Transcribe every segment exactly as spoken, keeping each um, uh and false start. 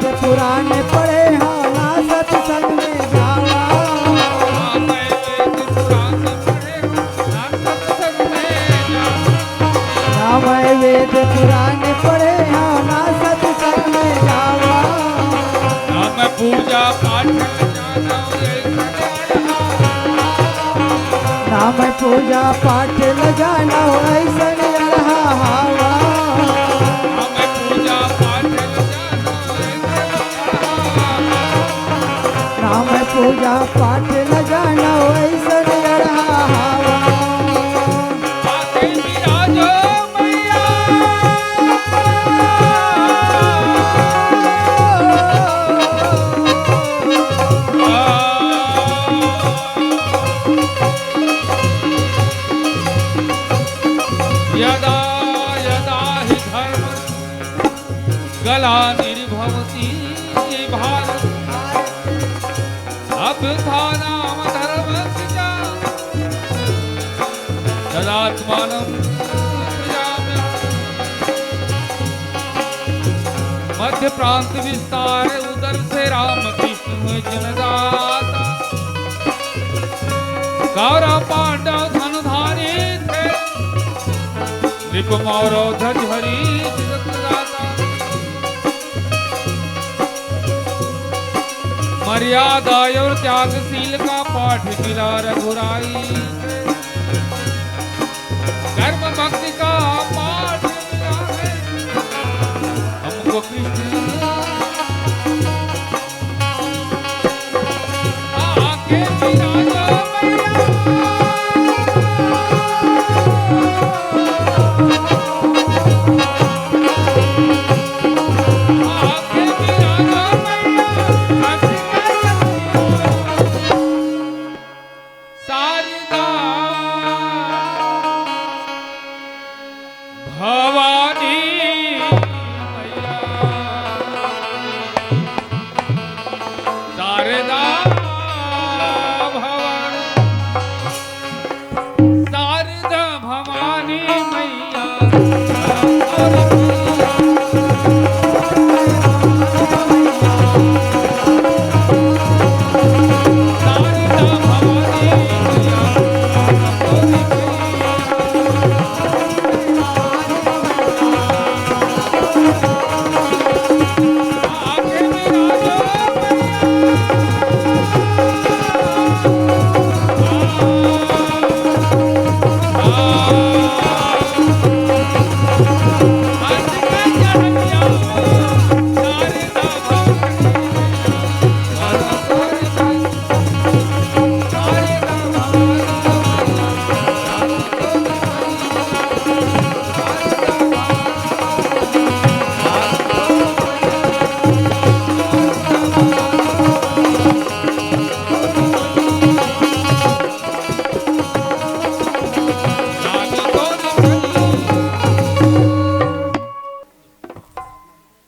पुराण पढ़े हँव ना सत्संग में जावा। ना मैं वेद पुराण पढ़े हँव ना सत्संग में जावा। ना मैं वेद पुराण पढ़े हँव ना सत्संग में जावा। ना मैं पूजा पाठ ल जाना ऐसन अड़हा। ना मैं पूजा पाठ ल जाना ऐसन अड़हा हँव। ना मैं पूजा पाठ ल जाना ऐसन अड़हा। ना मैं पूजा पाठ ल जाना ऐसन अड़हा हँव। आके विराजो मैया। यदा यदा हि धर्म ग्लानिर्भवति भारत। अभ्युत्थानं धर्मस्य च तदात्मानं सृजाम्यहम्। मध्य प्रांत विस्तार उदर से राम विष्णु हुए जनदाता। कौरव पांडव धनुधारी थे। नृप मौरव धरि हरि जगत दाता। मर्यादा और त्यागशील का पाठ मिला रघुराई। कर्म भक्ति का पाठ मिला है हमको कृष्ण। आके विराजो मैया। आके विराजो मैया। शारदा भवानी मैया, शारदा भवानी, शारदा भवानी मैया।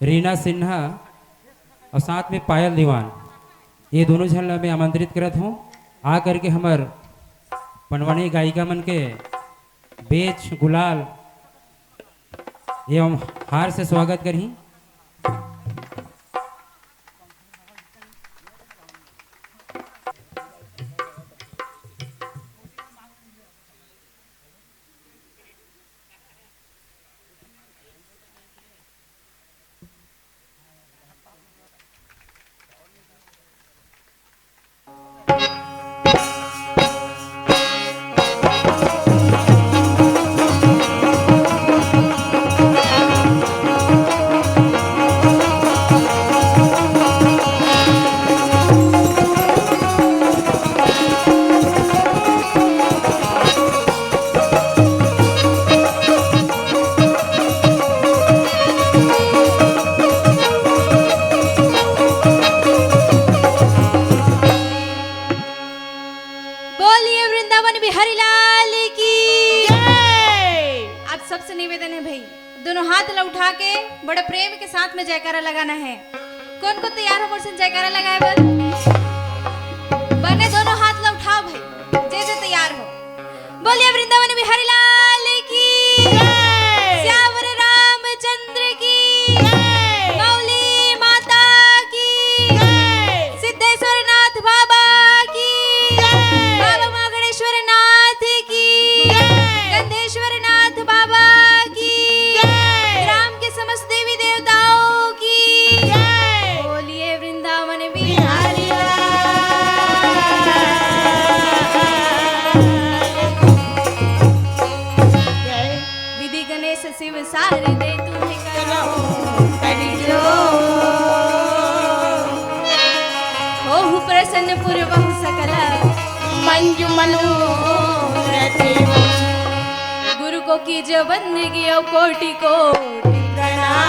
रीना सिन्हा और साथ में पायल दीवान, ये दोनों झन ला मैं आमंत्रित करत हूँ, आ करके हमर पंडवानी गायिका मन के बेच गुलाल एवं हार से स्वागत करही। बोलिए वृंदावन बिहारी लाल की। आप सबसे निवेदन है भाई, दोनों हाथ ला उठा के बड़े प्रेम के साथ में जयकारा लगाना है। कौन कौन तैयार हो मोर संग जयकारा लगाए बर? बने दोनों हाथ ला उठाओ भाई, जे जे तैयार हो। बोलिए वृंदावन बिहारी लाल की। सियावर रामचंद्र की। मौली माता सार दे तुम्हें करो करी जो। होहु प्रसन्न पुरवहु सकल मंजु मनोरथ। गुरु को कीजिए बंदगी और कोटि कोटि प्रणाम।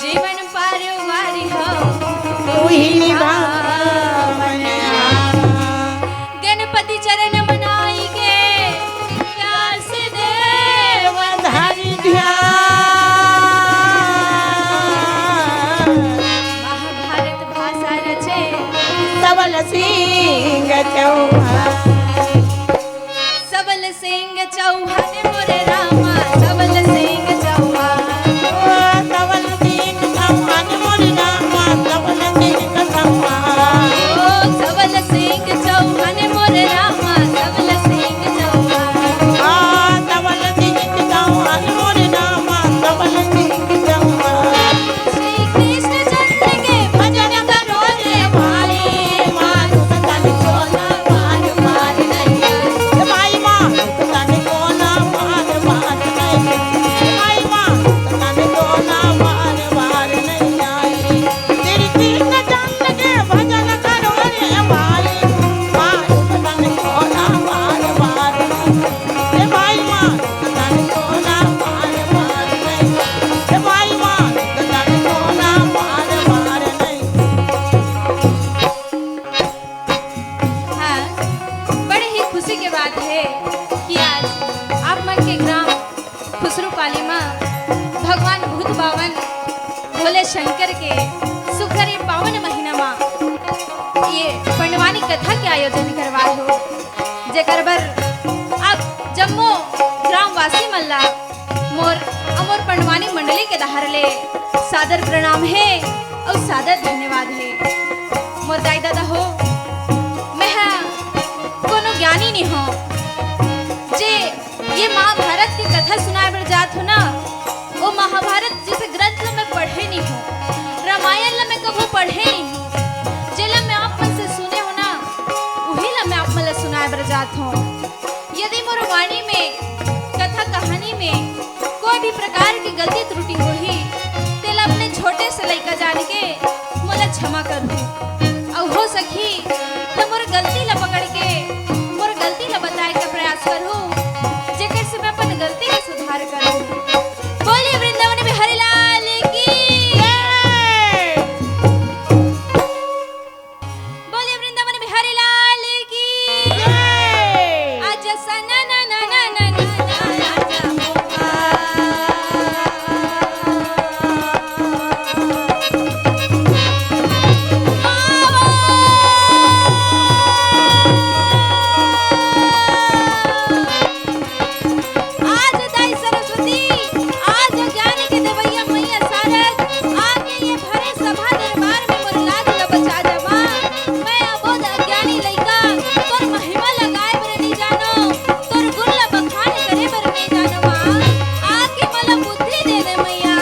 जीवन पार वारी हो तू ही निभावन। गणपति चरण मनाई के व्यास देव धरि ध्यान। महाभारत भाषा रचे सबल सिंह चौहान। सबल सिंह चौहान मोरे रामा, सबल सिंह चौहान। ओ सबल सिंह चौहान मोरे रामा, सबल सिंह चौहान। ओ सबल सिंह चौहान मोरे रामा, सबल सिंह चौहान। आ सबल सिंह चौहान मोरे रामा, सबल सिंह चौहान। श्री कृष्ण चंद्र के भजन करो रे भाई, मानुष तन को ना बार बार नहीं। हे भाई, मानुष तन को ना बार बार नहीं। हे भाई, मानुष तन को ना बार बार नहीं आई। श्री कृष्ण चंद्र के भजन करो रे भाई, मानुष तन को ना बार बार नहीं। हे भाई, मानुष तन को ना बार बार नहीं। हे भाई, मानुष तन को ना बार बार नहीं। हाँ, बड़े ही खुशी के बात है कि आज आप मन के ग्राम खुसरूपाली मा भगवान भूत बावन भोले शंकर के सुघर ये पावन महीना मा ये पंडवानी कथा के आयोजन करवाए हो, जेकर बर आप जम्मो ग्रामवासी मन ला मोर अउ मोर पंडवानी मंडली के डहर ले सादर प्रणाम हे अउ सादर धन्यवाद हे। मोर दाई ददा हो, मैं हा कोनो ज्ञानी नी हो, जे ये महाभारत के कथा सुनाए बर जात हो ना, वो महाभारत जैसे ग्रंथ ला मैं पढ़े नी हो, रामायण ला मैं कभू पढ़े नी हो, जेला मैं आप मन से सुने हो ना, उही ला मैं आप मन ला सुनाए बर जात हो। यदि मोर वाणी में, कथा कहानी में कोई भी प्रकार की गलती त्रुटि होही, तेला अपने छोटे से लइका जान के मोला क्षमा करहू। अउ हो सकही त मोर गलती ला पकड़ के मोर गलती ला बताए के प्रयास करहू, जेकर से मैं अपन गलती के सुधार करहू। बोलिए वृंदावन बिहारी लाल की। बोलिए वृंदावन बिहारी लाल की। जय। आज सना ना ना ना ना ना ना ना ना। आज दाई सरस्वती, आज ज्ञान के देवैया मैया शारद, आके ये भरे सभा दरबार में मोर लाज ल बचा दे माँ। मैं अबोध अज्ञानी लइका, तोर महिमा ल गाए बर नी जानो, तोर गुण ल बखान करे बर नी जानो माँ। आके मोला बुद्धि दे दे मैया।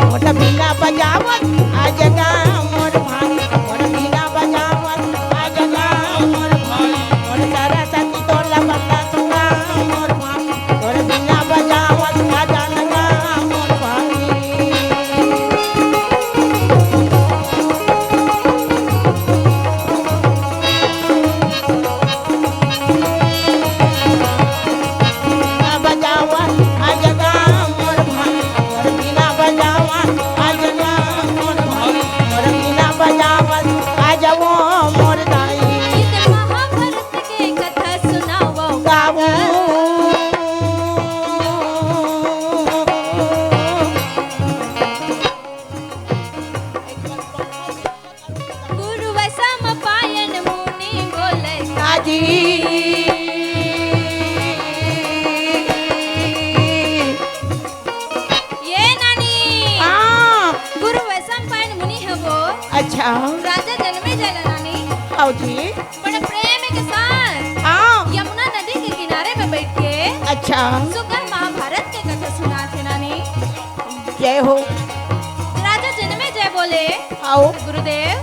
मोर बीना बजावत आज गा मोर भाई, मोर बीना बजावत आज गा मोर भाई, मोर सरस्वती तोर ला बता सुना मोर भाई, मोर बीना बजावत आज गा मोर भाई। बीना बजावा, आज गा मोर भाई, मोर बीना बजावा, आज गा मोर भाई, मोर बीना बजावा, आज वो मोर दाई। गीत महाभारत के कथा सुनावो। गावो। गुरु वैशम्पायन मुनि बोले काजी। ये नानी। हाँ। गुरु वैशम्पायन मुनि हे वो। अच्छा। राजा जनमेजय ला नानी। आओ जी। बड़े प्रेम के साथ। हाँ। यमुना नदी के किनारे में बैठ के। अच्छा। सुघर महाभारत के कथा सुनाथे नानी। जय हो। राजा जनमेजय बोले, आओ। गुरुदेव,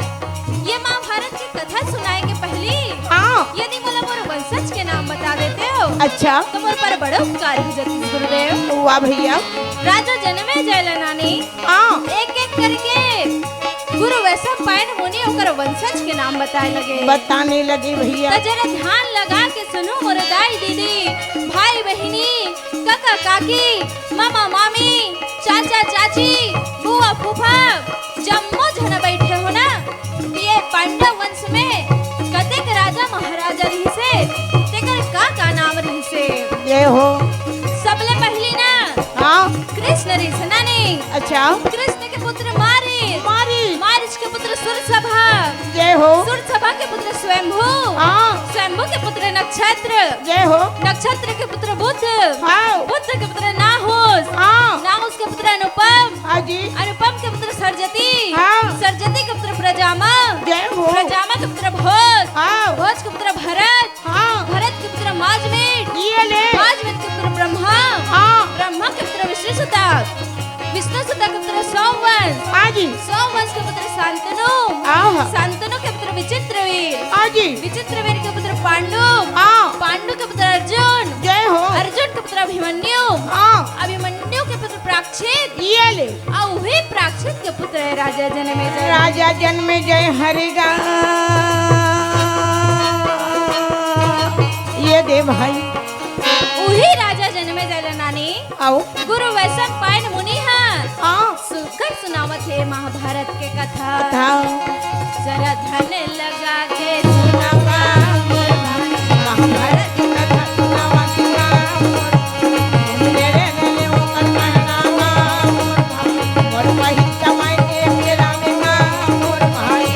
ये महाभारत की कथा सुनाए के पहली हाँ। यदि मोला मोर वंशज के अच्छा। त मोर ऊपर बड़े उपकार हो जातिस गुरुदेव। वाह भैया। राजा जनमेजय ल नानी हाँ। एक एक करके गुरु वैशंपायन मुनि ओकर वंशज के नाम बताए लगे। बताने लगे भैया। त जरा ध्यान लगा के सुनहू मोर दाई दीदी, भाई बहिनी, काका काकी, मामा मामी, चाचा चाची, बुआ फूफा, जम्मो झन बइठे हो ना। ये पांडव वंश में कतेक राजा महाराजा रिहिसे, तेकर का का नाम रिहिसे? ये हो। सबले पहिली ना हाँ। कृष्ण रिहिसे नानी। अच्छा। कृष्ण के पुत्र मारीच। मारीच। मारीच के पुत्र सुरसभा। जय हो। सुरसभा के पुत्र स्वयंभू। हाँ। स्वयंभू के पुत्र नक्षत्र। जय हो। नक्षत्र के पुत्र बुध। हाँ। बुध के पुत्र नाहुस। हाँ। नाहुस के पुत्र अनुपम। हाँ जी। अनुपम के पुत्र सरजती। हाँ। सरजती के पुत्र प्रजामा। जय हो। प्रजामा के पुत्र भोज। हाँ। भोज के पुत्र भरत। हाँ। भरत के पुत्र माजमेट। ये ले। माजमेट के पुत्र ब्रह्मा। हाँ। ब्रह्मा के पुत्र विष्णु सुता। विष्णु सुता के पुत्र सोमवंश। हाँ जी। सोमवंश के पुत्र शांतनु। आहा। शांतनु के पुत्र विचित्रवीर। हाँ जी। विचित्रवीर के पुत्र पांडु। हाँ। पांडु के पुत्र अर्जुन। जय हो। अर्जुन के पुत्र अभिमन्यु। हाँ। अभिमन्यु के पुत्र प्राक्षित। ये ले। अउ उही प्राक्षित के पुत्र हे राजा जनमेजय। राजा जनमेजय हरे गा। ये दे भाई। उही राजा जनमेजय ल नानी। आओ। गुरु वैशंपायन मुनि ह। हाँ। सुघर सुनावत हे महाभारत के कथा। कथा। जरा ध्यान लगा के सुनावा मोर भाई, महाभारत के कथा सुनावा, सुनावा मोर भाई। सुन ले रे, ले ले ओकर कहनावा मोर भाई, मोर पहिल जमाई के राम का मोर भाई।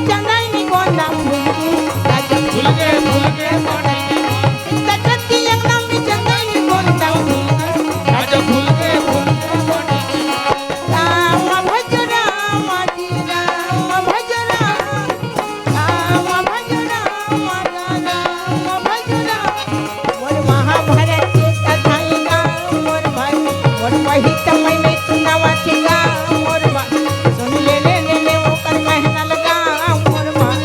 चंदाई निकोंदा फूल के, राजा फूल के, फूल के, फूल के। राजा फूल के, फूल के। राम भज राम जी, राम भज राम। राम भज राम, राम भज राम। मोर महाभारत के कथा गा, मोर भाई, मोर वही समय में सुनावत गा, मोर भाई। सुन ले, ले, ले, ले, ओकर कहना लगा, मोर भाई।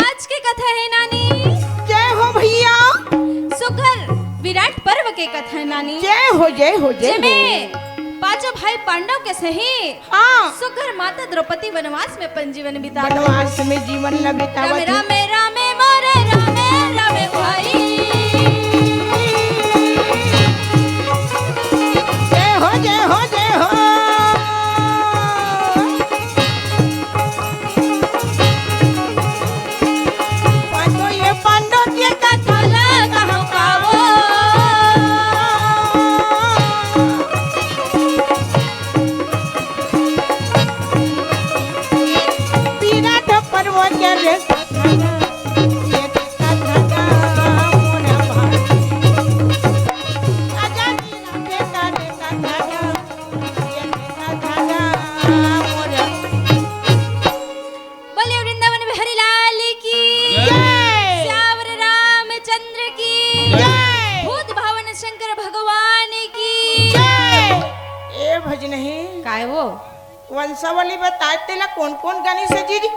आज के कथा हे नानी। जय हो भैया। सुघर विराट पर्व के कथा हे नानी। जय हो, जय हो, जय हो। जेमे पांचों भाई पांडव के सही हाँ। सुघर माता द्रौपदी वनवास में अपन जीवन बितावत। वनवास में जीवन न बितावत। रामे, रामे, रामे, मोरे रामे, रामे भाई। जय हो, जय हो, जय हो। पांडो ये पांडो के कथा ला कहो कावो। विराट पर्व के रे कथा ला, ये कथा ला मोरा भाई। राजा विराट के रे कथा ला, ये कथा ला मोरा। बोलिए वृंदावन बिहारी लाल की जय। जय। सियावर रामचंद्र की जय। भूत भावन शंकर भगवान की जय। ए भजनही। काय वो? वंशावली बताए तेला कौन कौन गनिस हे जी?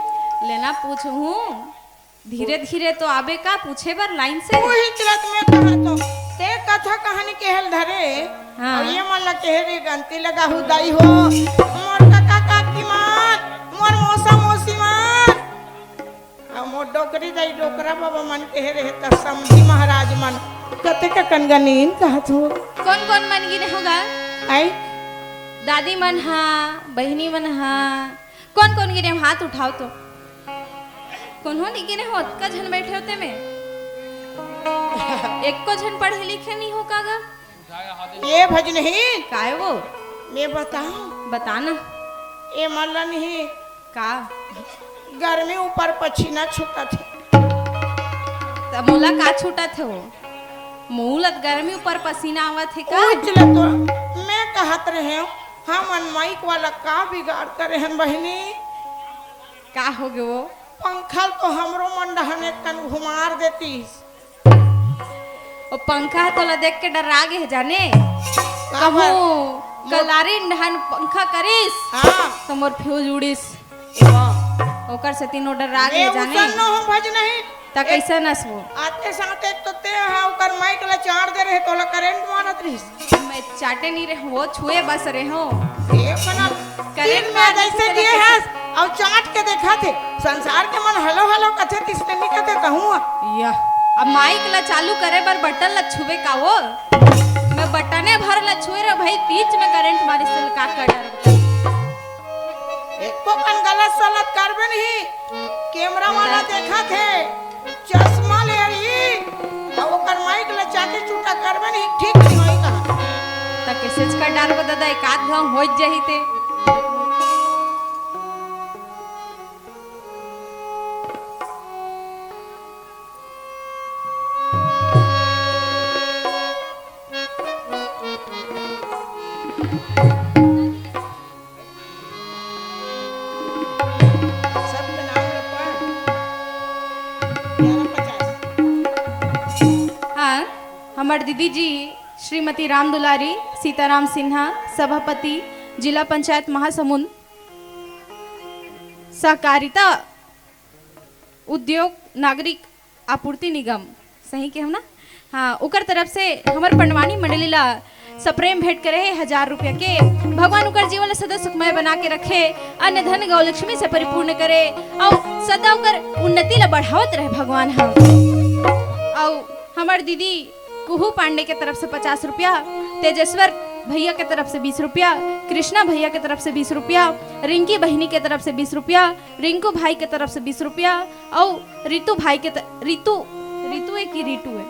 लेना पूछहूँ। धीरे धीरे तो आबे का पूछे बर लाइन से। वही तुरंत में कहा तो ते कथा कहानी केहे ल धरे। हाँ। अउ ये मन ला केहे रे गनती लगा हूँ दाई हो। मोर काका काकी मन, मोर मौसा मौसी मन, अउ मोर डोकरी दाई डोकरा बाबा मन केहे रहे त समधी महाराज मन। कतेक कन गनिन कहत हो। कौन कौन मन गिने हो गा? आई? दादी मन हा, बहिनी मन हा, कौन कौन गिने हो हाथ उठाओ तो। कोनो नइ गिने हो, अतका झन बइठे हो तेमे। एको झन पढ़े लिखे नइ हो का गा? ये भजनही। काय वो? मैं बताऊं? बता ना। ये मन ला नहीं। का? गर्मी ऊपर पसीना छूटत हे। त मोला का छूटत हे वो? मोला त गर्मी ऊपर पसीना आवत हे का? उजले तो मैं कहत रहे हूँ, हमन माइक वाला का बिगाड़ करे हन बहिनी? का हो गे वो? पंखा ल तो हमरो मन डहन एक कन घुमार देतिस। ओ पंखा ह तोला देख के डर्रा गे हे जाने। काबर? कहूँ मोर कलारी डहन पंखा करिस, हाँ। त मोर फ्यूज उड़िस। वाह। ओकर सेती ओ डर्रा गे हे जाने। उसन नो हम भजनही, त कइसन अस वो? आते साथ एक तो ते हा ओकर माइक ला चाट दे रहे, तोला करंट मारत रहिस। मैं चाटे नहीं रहे हो, छुए बस रहे हो। ये बना करंट दिन में मार जैसे देते दिए लगे। हस, अउ चाट के देखा थे। संसार के मन हलो हलो कथे, किसने नहीं कथे कहूँ। या, अब माइक ला चालू करे बर बटन ला छुए का वो? मैं बटने भर ला छुए रहे भाई, बीच में करंट मारिस त का कर डर। एको कन गलत सलत करबे नहीं, कैमरा वाला देखा थे, चश्मा ले आई, अउ ओकर माइक ला चाटे चूटा करबे नहीं, ठीक नहीं होई कहा। त कैसे कर डारबो दादा, एक आध घाव हो जाही ते। सबके नाम ले पढ़। ग्यारह पचास। हाँ, हमर दीदी जी श्रीमती राम दुलारी सीताराम सिन्हा, सभापति जिला पंचायत महासमुंद, सहकारिता उद्योग नागरिक आपूर्ति निगम, सही के हम ना? हाँ, ओकर तरफ से हमर पंडवानी मंडली ला सप्रेम भेंट करे हे हजार रुपया के। भगवान ओकर जीवन ला सदा सुखमय बना के रखे, अन्न धन गौ लक्ष्मी से परिपूर्ण करे, अउ सदा ओकर उन्नति ला बढ़ावत रहे भगवान ह। अउ हमर दीदी कुहू पांडे के तरफ से पचास रुपया, तेजेश्वर भैया के तरफ से बीस रुपया, कृष्णा भैया के तरफ से बीस रुपया, रिंकी बहिनी के तरफ से बीस रुपया, रिंकू भाई के तरफ से बीस रुपया, अउ रितु भाई के त-, रितु, रितु है कि रितु है?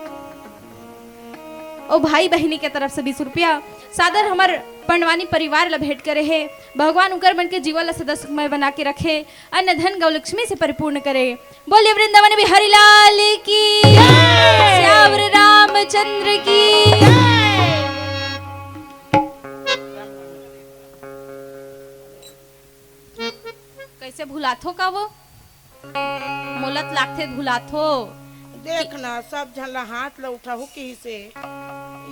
ओ भाई बहिनी के तरफ से बीस रुपया। सादर हमर पंडवानी परिवार ला भेंट करे हे। भगवान उकर मन के जीवन ला सदा सुखमय बना के रखे, अन्न धन गौ लक्ष्मी से परिपूर्ण करे। बोलिए वृंदावन बिहारी लाल की, जय। श्यावर रामचंद्र की। जय। कैसे भुलाथो का वो? मोलत लागथे भुलाथो। देख ना, सब झन ला हाथ ला उठाहू किहिसे।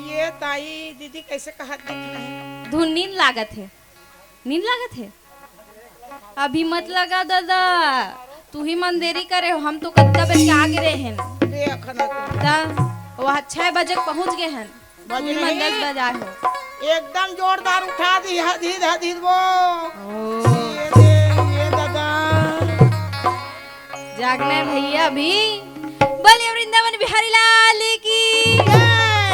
ये ताई दीदी कैसे कहत देख नहीं। धुन नींद लागत हे, नींद लागत हे। अभी मत लगा दादा, तू ही मन देरी करे हो, हम तो कत्ता बजे के आ गे रहेन। देख ना तू। ता, वह छह बजे के पहुंच गे हन। बज तुम ही मन नहीं। दस बजा हो। एकदम जोरदार उठा दी, हदी धदी वो। ओ। ये दे, ये दादा। जागना है भैया अभी। बोलिए वृंदावन बिहारी लाल की। जय।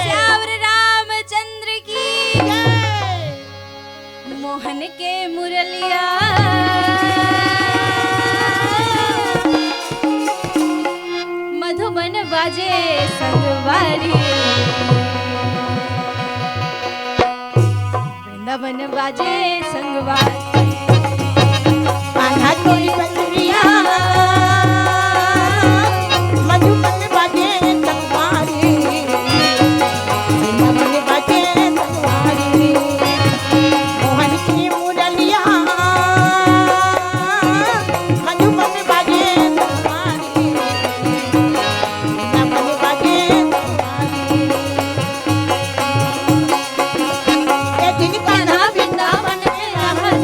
श्यावर रामचंद्र की। जय। मोहन के मुरलिया मधुबन बाजे संगवारी, वृंदावन बाजे संगवारी। आधा टोली बजरिया मधुबन बाजे संगवारी, वृंदावन बाजे संगवारी। मोहन की मुरलिया मधुबन बाजे तुम्हारी, वृंदावन बाजे तुम्हारी। ए दिन कान्हा वृंदावन में रहत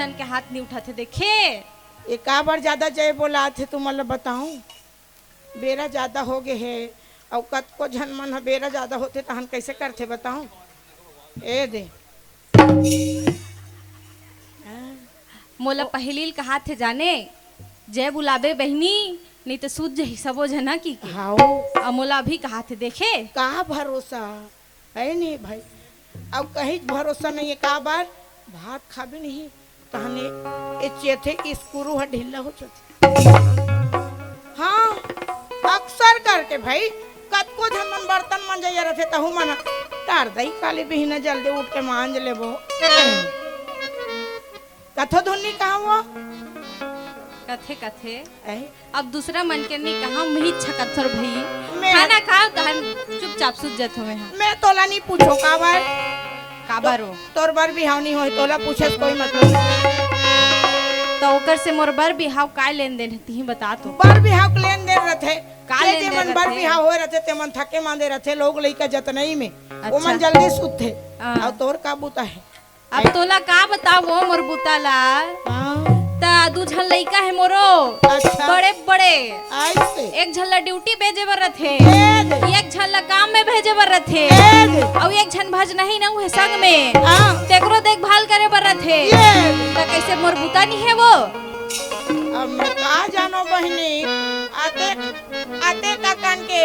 मन के हाथ नहीं उठाथे, देखे। ये काबर जादा जय बोलात हे, तुमन ल बताऊं? बेरा जादा हो गे हे, अउ कतको झन मन ह बेरा जादा होथे तहन कइसे करथे बताऊं? ए दे। मोला पहिली ल कहाथे जाने, जय बुलाबे बहिनी, नहीं तो सूत जही सबो झना की के। हाओ। अउ मोला अभी कहाथे देखे। का भरोसा? है नहीं भाई, अब कहीं भरोसा नहीं है। का बार भात खाबे नहीं, तहने ए चेथे कि स्क्रू ह ढीला हो जाथे। हाँ, अक्सर करके भाई, कतको झन मन बर्तन मंजइया रथे, तहू मन तार दई काली बिहना जल्दी उठ के मांज लेबो। कथो धुन नी कहा वो? कथे, कथे। ऐ? अब दूसरा मन के नी कहा, मिही छकत थोर भई। मैं खाना खाओ, तहन चुपचाप सुत जत होवे हम। मैं तोला नी पूछो, काबर? काबर हो? तोर बर बिहाव नी होय, तोला पूछे से कोई मतलब नहीं। तो ओकर से मोर बर बिहाव काय लेन देन है, तिही बता तो। बर बिहाव के लेन देन रथे। का जे लेन जे देन मन बर रथे? बिहाव होय रथे, ते मन थके मांदे रथे, लोग लइका जतनई में। अच्छा। ओमन जल्दी सुतथे। हाँ। अउ तोर का बूता है? अब तोला का बतावो मोर बुता ला। हाँ। त दू झन लइका हे मोरो। अच्छा। बड़े बड़े। ऐसे। एक झन ला ड्यूटी भेजे बर रथे। ये दे। एक झन ला काम में भेजे बर रथे। ये दे। अउ एक झन भजनही न उहे संग में। हाँ। तेकरो देखभाल करे बर रथे। ये दे। त कइसे मोर बुता नी हे वो? अब मैं का जानो बहिनी, आते, आते तकन के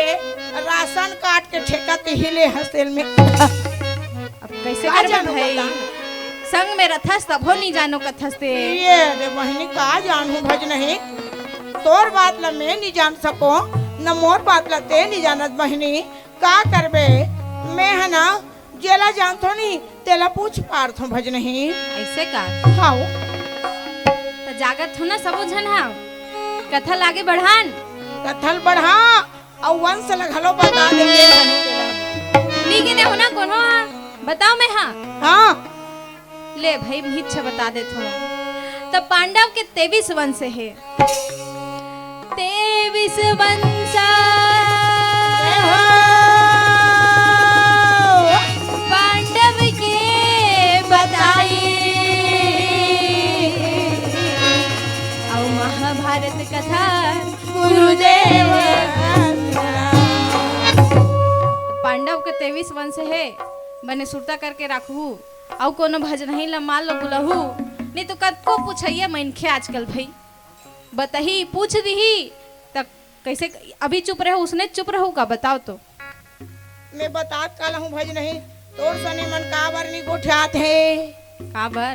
राशन कार्ड के ठेका तिही ले हस तेल में। अब कइसे का करबे जानहूं भाई? बता। संग में रथस तभो नी जानो कथस ते। ये रे बहिनी, का जानहूं भजनही, तोर बात ला मैं नी जान सको, न मोर बात ला ते नी जानत बहिनी। का करबे, मैं ह ना जेला जानथो नी, तेला पूछ पारथो भजनही। अइसे का? हाओ। त जागत हो ना सबो झन हा, कथा ल आगे बढ़ान। कथा ल बढ़ा, अउ वंश ल घलो बता दे के बने तेला। नी गिने हो ना कोनो हा? बताओ मैं हा। हाँ। ले भई, मिही ल बता देत हो। त पांडव के तेवीस वंश हे। तेवीस वंश पांडव के बताई। अउ महाभारत कथा गुरुदेव। पांडव के तेवीस वंश हे, बने सुरता करके राखहू। अउ कोनो भजनही ल माल ल बुलहू, नहीं तो कतको पूछइया मनखे आजकल भई। बतही, पूछ दिही, त कइसे अभी चुप रहू, उसने चुप रहू का? बताओ तो। मैं बतात काला हूँ भजनही, तोर सने मन काबर नी गोठियात हे? काबर?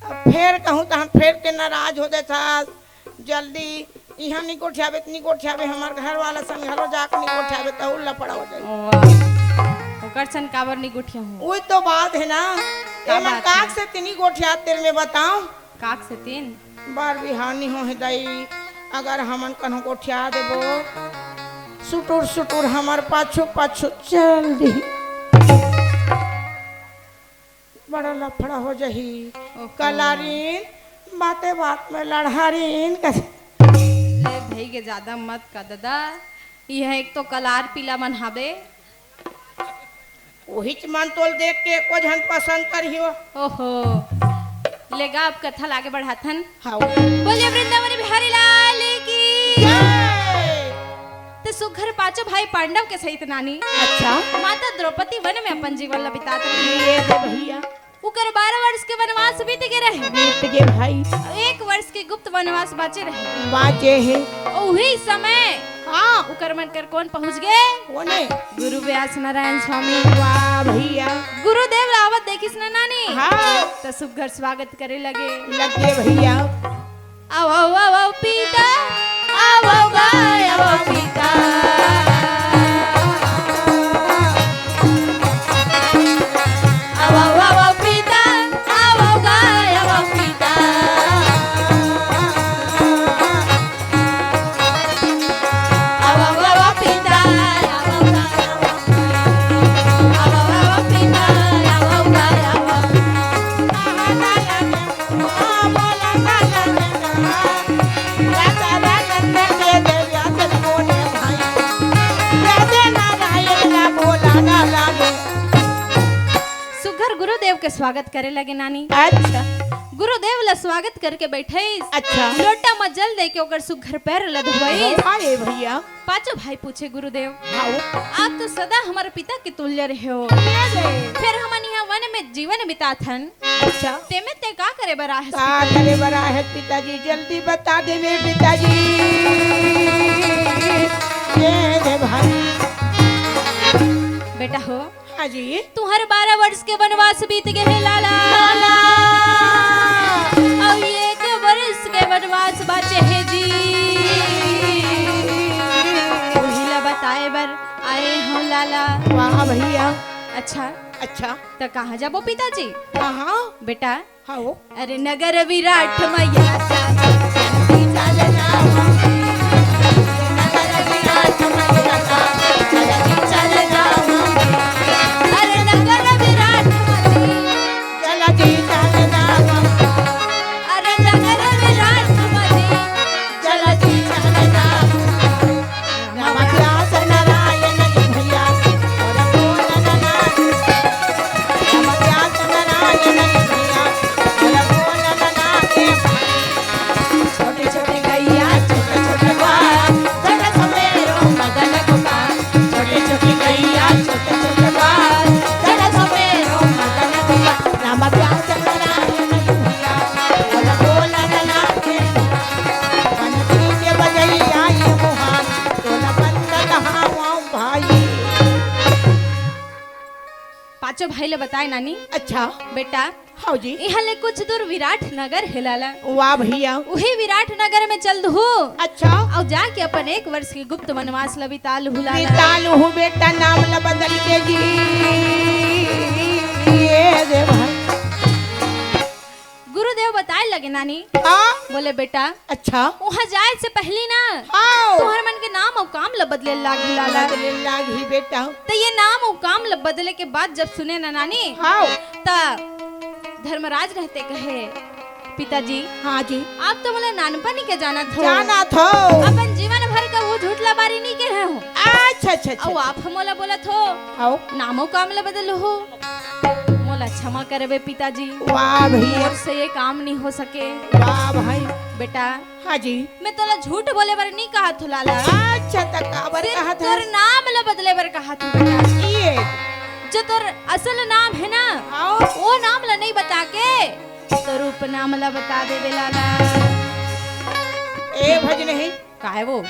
अब फेर कहूँ तहन फेर के नाराज हो जाथस। जल्दी इहाँ नी गोठियाबे त नी गोठियाबे, हमर घर वाला संग घलो जाके नी गोठियाबे त अउ लफड़ा हो जाही। वाह, ओकर सन काबर नी गोठियाहूँ? उही तो बात हे ना, का एमन बात काक हे? से तिनी गोठियात तेल में बताओ। काक से तीन? बर बिहाव नी हो हे दाई, अगर हमन कन्हो गोठिया देबो, सुटुर सुटुर हमर पाछू पाछू चल दिही। बड़ा लफड़ा हो जाही। ओहो। कलारिन, बाते बात में लड़हारिन कथे। ले भई के जादा मत का ददा, इहाँ एक तो कलार पीला मन हाबे। उहीच मन तोल देख के एको झन पसंद करही वो। ओहो। ले गा, अब कथा ल आगे बढ़ाथन। हाओ। बोलिए वृंदावन बिहारी लाल की। जय। त सुघर पांचों भाई पांडव के सहित नानी। अच्छा। माता द्रौपदी वन में अपन जीवन ला बितात रही। ये दे भैया। उकर बारह वर्ष के वनवास बीत गे रहे। बीत गे भाई। एक वर्ष के गुप्त वनवास बाचे रहे। बाचे हे। उही समय हाँ। उकर मन कर कोन पहुंच गे? कोने? गुरु व्यास नारायण स्वामी। वाह भैया। गुरुदेव आवत देखिस न नानी। हाँ। त सुघर स्वागत करे लगे। लगे भैया। आवो, आवो, आवो पिता, आवो गा, आवो पिता। आवो, आवो पिता, आवो गा, आवो पिता। आवो, आवो पिता, आवो गा, आवो, आवो पिता, आवो गा, आवो। सुघर गुरुदेव के स्वागत करे लगे नानी। अच्छा। गुरुदेव ला स्वागत करके बैठाइस। अच्छा। लोटा म जल दे के ओकर सुघर पैर ला धोवाइस। हाँ, ए भैया। पांचों भाई पूछे, गुरुदेव, हाँ। आप तो सदा हमर पिता के तुल्य रहे हो, ए रे। फेर हमन इहाँ वन में जीवन बिताथन। अच्छा। तेमे ते का करे बर आहस का पिताजी? करे बर आहस पिताजी? जल्दी बता दे मेरे पिताजी। ए रे भाई। बेटा हो, हाँ जी। तुहर बारह वर्ष के वनवास बीत गए हे लाला। लाला। अउ एक वर्ष के वनवास बाचे हे जी। उही ला बताए बर आए हो लाला। वाह भैया। अच्छा। अच्छा। त कहाँ जाबो पिताजी? कहाँ? बेटा, हाँ। अरे नगर विराट मैया पांचों भाई ले बताए नानी। अच्छा। बेटा, हाँ जी। इहाँ ले कुछ दूर विराट नगर हे लाला। वाह भैया। उही विराट नगर में चल दहू। अच्छा। अउ जाके अपन एक वर्ष के गुप्त वनवास ला बिता लहू लाला। बिता लहू बेटा, नाम ला बदल के जी। ए रे भाई। गुरुदेव बताए लगे नानी। हाँ। बोले बेटा, अच्छा। उहाँ जाए से पहली ना, हाँ। तुहर मन के नाम अउ काम ल बदले लागही लाला। बदले लागही बेटा। त ये नाम अउ काम ल बदले के बात जब सुने ना नानी, हाँ। त धर्मराज रहते कहे, पिताजी, हाँ जी। आप तो मोला नानपन के जानत हो। जानत हो। अपन जीवन भर का वो झूठ लबारी नहीं कहे हो। अच्छा, अच्छा, अच्छा, अउ अच्छा। आप मोला बोलत हो, आओ। नामो काम ल बदल हो। मोला क्षमा करबे पिताजी। वाह भैया। मोर से ये काम नहीं हो सके। वाह भाई। बेटा, हाँ जी। मैं तोला झूठ बोले बर नहीं कहत हूँ लाला। अच्छा, त काबर सिर्फ कहत तोर हस? नाम ल बदले बर कहत हूँ बेटा। ये। जो तोर असल नाम है ना, आओ। वो नाम ल नहीं बता के तोर उपनाम ल बता देबे लाला। ए भजनही। काय वो?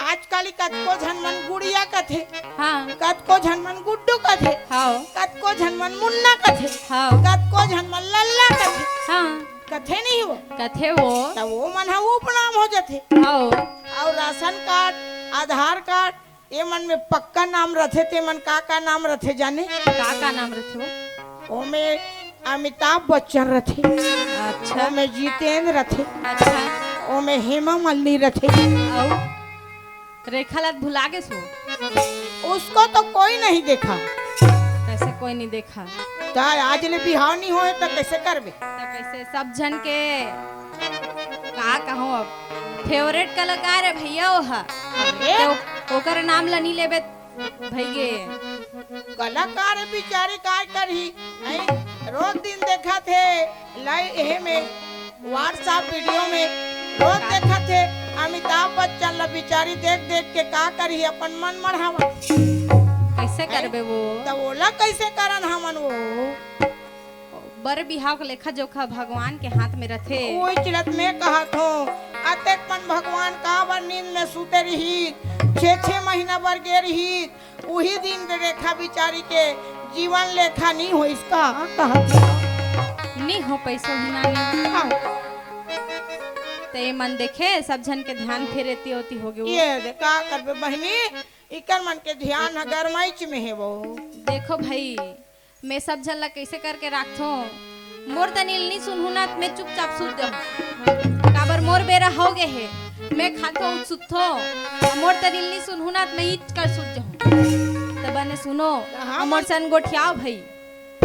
आजकल कतको झन मन गुड़िया कथे, हाँ। कतको झन मन गुड्डू कथे, हाँ। कतको झन मन मुन्ना कथे, हाँ। कतको झन मन लल्ला कथे। हाँ। कथे नहीं वो? कथे वो। त वो मन ह उपनाम हो जथे। हाँ। अउ राशन कार्ड, आधार कार्ड, ये मन में पक्का नाम रथे, ते मन का का नाम रथे जाने? का का नाम रथे वो? ओमे अमिताभ बच्चन रथे, अच्छा। ओमे जितेंद्र रथे, अच्छा। ओमे हेमा मालिनी रथे। अउ रेखा ला भुला गे सो। उसको तो कोई नहीं देखा। कैसे कोई नहीं देखा? त आज ले बिहाव नहीं होए त कैसे करबे? त कैसे सब झन के का कहूँ अब, फेवरेट कलाकार है भैया वो हा। अरे? तो ओकर नाम ला नहीं लेबे भइगे। कलाकार बिचारी काय करही, हैं? रोज दिन देखत हे, लाई एहे में, WhatsApp वीडियो में, रोज देखत हे, अमिताभ बच्चन ला बिचारी देख देख के का करही, अपन मन मढ़ावा। कैसे हैं? करबे वो? त ओला कैसे करन हमन वो? बर बिहाव के लेखा जोखा भगवान के हाथ में रथे। ओही चिलत में कहत हों, अतेक मन भगवान काबर नींद में सुते रही, छे छे महीना बर गे रही, उही दिन रेखा बिचारी के जीवन लेखा नी होइस का कहत हों। नी हो पैसो ही नानी। हाँ। ते मन देखे, सब झन के ध्यान फेर एती ओती हो गे। ये दे, का करबे बहिनी, इकर मन के ध्यान ह गरमाइच में हे वो। देखो भाई, मैं सब झन ला कैसे करके राखथों। मोर तनिल नी सुनहूं ना त मैं चुपचाप सुत जाहूं। काबर मोर बेरा हो गे हे। मैं खाथों, सुतथों। अउ मोर तनिल नी सुनहूं ना त मैं ईच कर सुत जाहूं। त बने सुनो, त हमन मोर सन गोठियाव भई।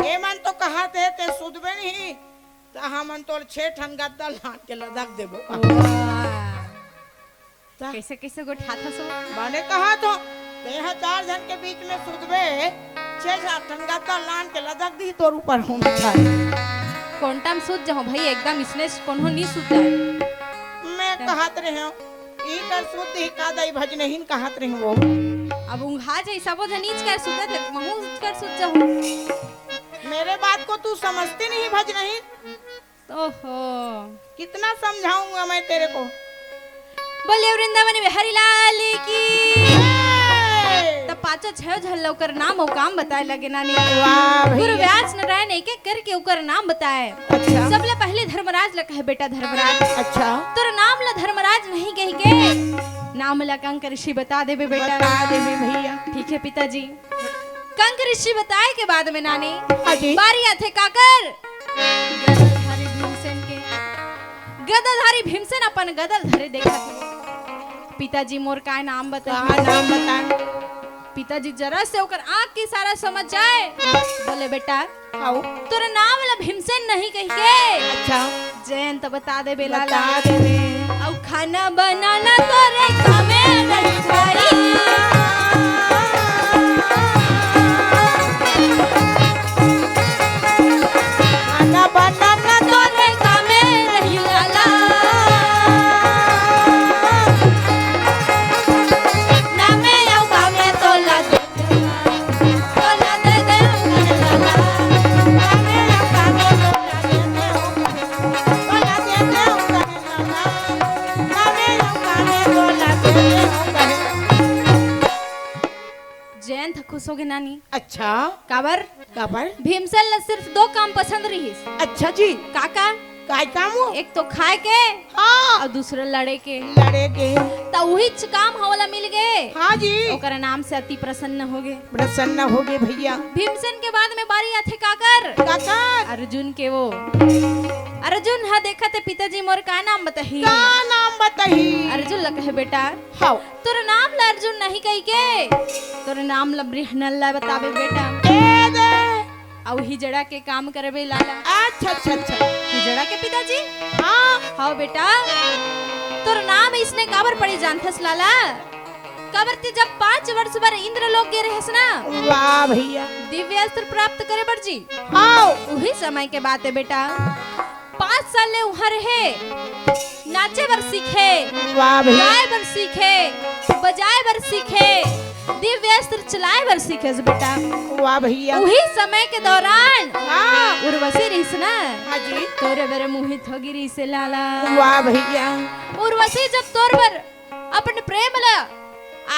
ए मन तो कहत हे ते सुतबे नहीं, त हमन तोर छे ठन गद्दा लान के लदक देबो। वाह। त कैसे, कैसे गोठियाथस वो? बने कहत हों, तेंह चार झन के बीच में सुतबे, छे सात ठन गद्दा लान के लदक दिही तोर ऊपर हूं बिछाए। कोंटा म सूत जाहूं भई, एकदम इसने कोनो नी सूत जाय। मैं कहत रहेंव, ई कर सूत ही का दाई भजनहीन कहत रहेंव वो। अब उंघा जाई, सबो झन ईच कर सूतत हे, महूं ईच कर सूत जाहूं। मेरे बात को तू समझती नहीं भजनहीन। ओहो। कितना समझाऊंगा मैं तेरे को। बोलिए वृंदावन बिहारी लाल की। जय। तब पांचों छह झन ला ओकर नाम अउ काम बताए लगे नानी। वाह भैया। गुरु व्यास नारायण एक एक करके ओकर नाम बताए। अच्छा। सबले पहले धर्मराज ला कहे, "बेटा धर्मराज, अच्छा। तोर नाम ला धर्मराज नहीं कहि के, नाम ला कंक ऋषि बता देबे बेटा।" बता देबे भैया। ठीक है पिताजी। कंक ऋषि बताए के बाद में नानी, हाँ जी। बारी आथे काकर? गदाधारी भीमसेन के। गदाधारी भीमसेन अपन गदा ल धरे देखत हे। पिताजी मोर काय नाम बताही? का नाम बताए? पिताजी जरा से ओकर आंख के इशारा समझ जाए। बोले, "बेटा, हाव। तोर नाम ला भीमसेन नहीं कहि के।" अच्छा। जयंत बता देबे लाला। बता देबे। अउ खाना बनाना तोरे कामे रही भाई। खाना बनाना तोरे कामे रही लाला। नामे अउ कामे तोला जयंत खुश हो गे नानी। अच्छा। काबर? काबर? भीमसेन ला सिर्फ दो काम पसंद रहिस। अच्छा जी। का का? काय काम हो? एक तो खाए के, हाँ। अउ दूसरा लड़े के। लड़े के। त उहीच काम ह ओला मिल गे। हाँ जी। ओकर नाम से अति प्रसन्न हो गे। प्रसन्न हो गे भैया। भीमसेन के बाद में बारी आथे काकर? काकर? अर्जुन के वो। अर्जुन ह देखत हे, "पिताजी मोर का नाम बताही?" का नाम बताही? अर्जुन ल कहे, "बेटा, हाव। तोर नाम ल अर्जुन नहीं कहि के, तोर नाम ल बृहनल ल बताबे बेटा।" ए दे। अउ हिजड़ा के काम करबे लाला। अच्छा, अच्छा, अच्छा। हिजड़ा के पिताजी? हाँ। हाव बेटा, तोर नाम इसने काबर पड़े जानथस लाला? काबर ते जब पाँच वर्ष बर इंद्रलोक गे रहेस ना, वाह भैया। दिव्य अस्त्र प्राप्त करे बर जी। हाव। उही समय के बात हे बेटा। पाँच साल ले उहाँ रहे, नाचे बर सीखे, वाह भैया। गाए बर सीखे, बजाए बर सीखे, दिव्य अस्त्र चलाए बर सीखेस बेटा। वाह भैया। उही समय के दौरान हाँ। उर्वशी रहिस ना, हाँ जी। तोरे बर मोहित हो गे रहिसे लाला। वाह भैया। उर्वशी जब तोर बर अपन प्रेम ला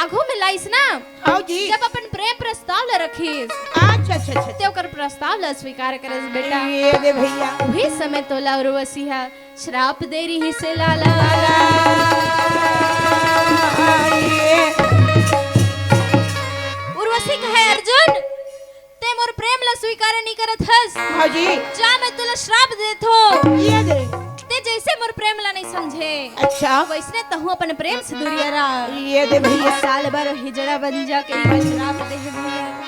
आघू में लाइस ना, हाव जी। जब अपन प्रेम प्रस्ताव ला रखिस, अच्छा, अच्छा, अच्छा। ते ओकर प्रस्ताव ला स्वीकार करेस बेटा। ये दे भैया। उही समय तोला उर्वशी ह श्राप दे रहिसे लाला। ये। उर्वशी कहे, अर्जुन, ते मोर प्रेम ला स्वीकार नइ करत हस। हाँ जी। जा, मैं तोला श्राप देथों। ये दे। ते जइसे मोर प्रेम ला नइ समझे, अच्छा। वइसने तहूँ अपन प्रेम से दूरिया रह। ये दे भैया। साल भर हिजड़ा बन जा के इहाँ श्राप दे हे भैया।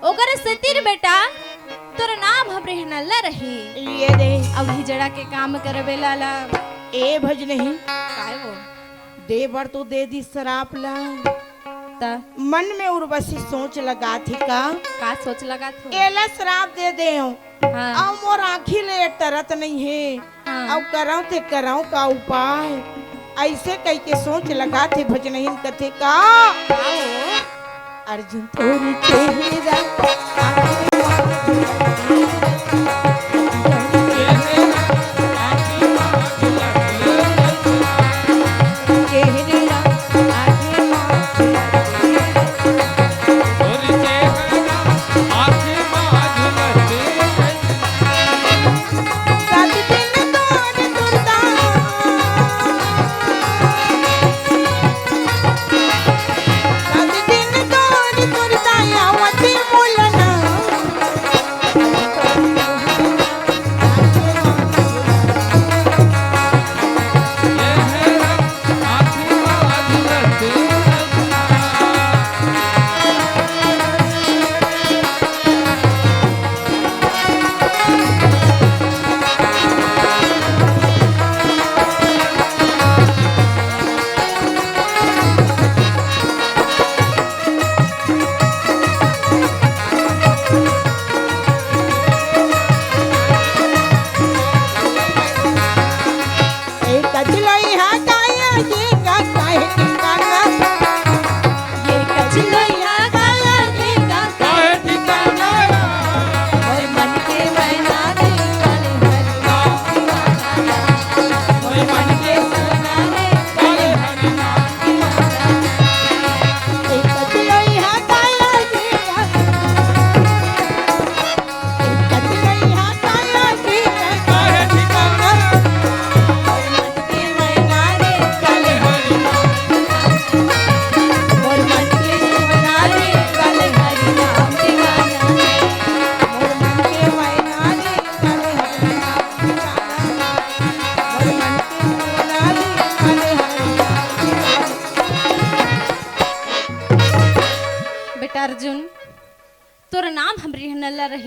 ओकर सेती न बेटा, तोर नाम ह बृहनल्ला रही। ये दे। अब हिजड़ा के काम करबे लाला। ए भजनही। काय वो? दे बर तो दे दिस श्राप ला। त? मन में उर्वशी सोच लगाथे का? का सोच लगाथे? एला श्राप दे देंव। हाँ। अउ मोर आँखी ले टरत नइ हे। हाँ। अउ करंव ते करंव का उपाय? अइसे कहिके सोच लगाथे भजनहीन कथे का? का वो? अर्जुन तोर चेहरा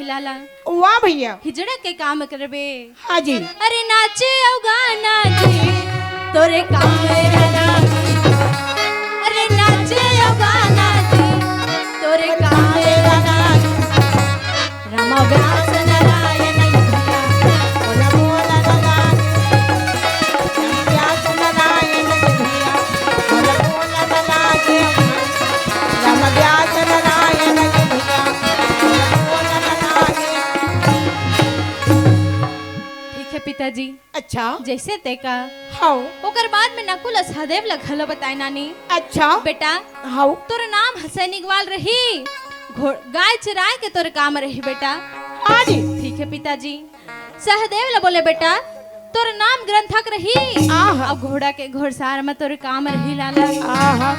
लाला, वाह भैया। हिजड़ा के काम करबे। हाँ जी। अरे नाचे अउ गाना जी, तोरे काम रहना। अरे नाचे अउ गाना जी, तोरे काम रहना। रामा व्यास नारायण भैया, बोला बोला नारायण। रामा व्यास नारायण भैया, बोला बोला नारायण। रामा व्यास नारायण भैया, बोला बोला नारायण। ठीक है पिताजी। अच्छा। जैसे ते का। हाँ। ओकर बाद में नकुल सहदेव ला घलो बताए नानी। अच्छा। बेटा, हाँ। तोर नाम ह सैनिक वाल रही, घो-, गाय चराए के तोर काम रही बेटा। हाँ जी। ठीक है पिताजी। सहदेव ला बोले, बेटा, तोर नाम ग्रंथक रही, आहा। अब घोड़ा के घोड़सार में तोर काम रही लाला। आहा।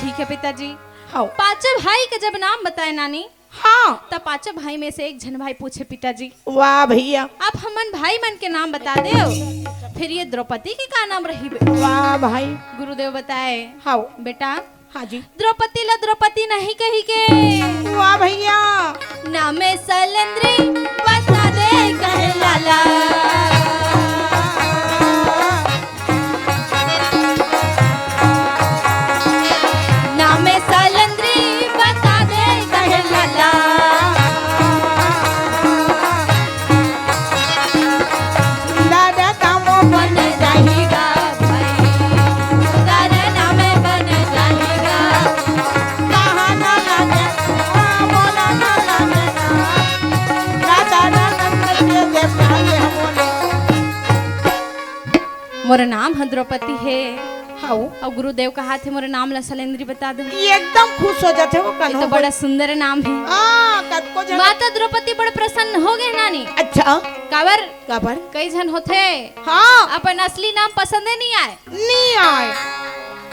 ठीक है पिताजी। हाँ। पांचों भाई के जब नाम बताए नानी, हाँ। त पांचों भाई में से एक झन भाई पूछे, पिताजी, वाह भैया। आप हमन भाई मन के नाम बता देव, फिर ये द्रौपदी के का नाम रही बे-, वाह भाई। गुरुदेव बताए, हाँ। बेटा, हाँ जी। द्रौपदी ला द्रौपदी नहीं कही के, वाह भैया। नामे सैलेंद्री बता दे कहे लाला। नामे सैलेंद्री बता दे कहे लाला। दादा कामो बन जाही गा भाई, दादा नामे बन जाही गा। कहा ना लागे, बोला ना लागे ना। दादा ना करके देखा ये बोले। मोर नाम ह द्रौपदी हे। हाउ। अउ गुरुदेव कहाथे मोर नाम ला सैलेंद्री बता दे। ये एकदम खुश हो जाथे वो ये कन्हो तो बड़ा बोल। सुंदर नाम हे। हाँ, कतको झन माता द्रौपदी बड़ प्रसन्न हो गे नानी। अच्छा। काबर? काबर? कई झन होथे। हाँ। अपन असली नाम पसंदे नहीं आए। नहीं आए।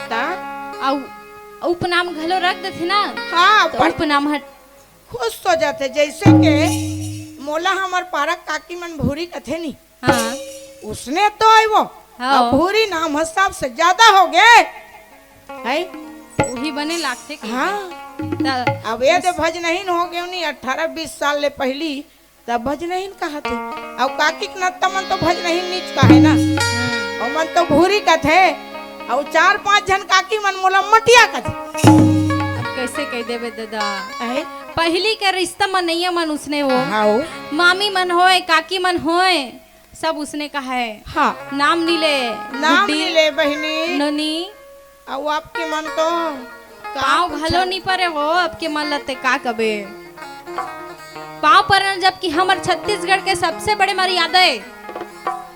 ता? अउ उपनाम घलो रख देथे ना। हाँ, तो पर उपनाम हट। खुश हो जाथे, जैसे के मोला हमर पारा काकी मन भूरी कथे नी। हाँ। उसने तो आए वो। हाँ। अब भूरी नाम ह सबसे ज्यादा हो गे। है? उही बने लागथे कि हाँ। त अब ये दे भजनहीन हो गे नी, अठारह बीस साल ले पहली, तब भजनहीन कहाथे। अउ काकी के नत्ता मन तो भजनहीन नीच कहे ना। हाँ। अउ मन तो भूरी कथे। अउ चार पांच झन काकी मन मोला मटिया कथे। अब कैसे कह देबे दादा? है? पहली के रिश्ता मनैया मन उसने वो। हाँ। मामी मन होय, काकी मन होय, सब उसने कहा है। हाँ। नाम नी ले, नाम गुड्डी, नी ले बहिनी। नोनी। अउ आपके मन तो पाँव घलो नी परे वो, आपके मन लते का कबे। पाँव परना जबकि हमर छत्तीसगढ़ के सबसे बड़े मर्यादा है।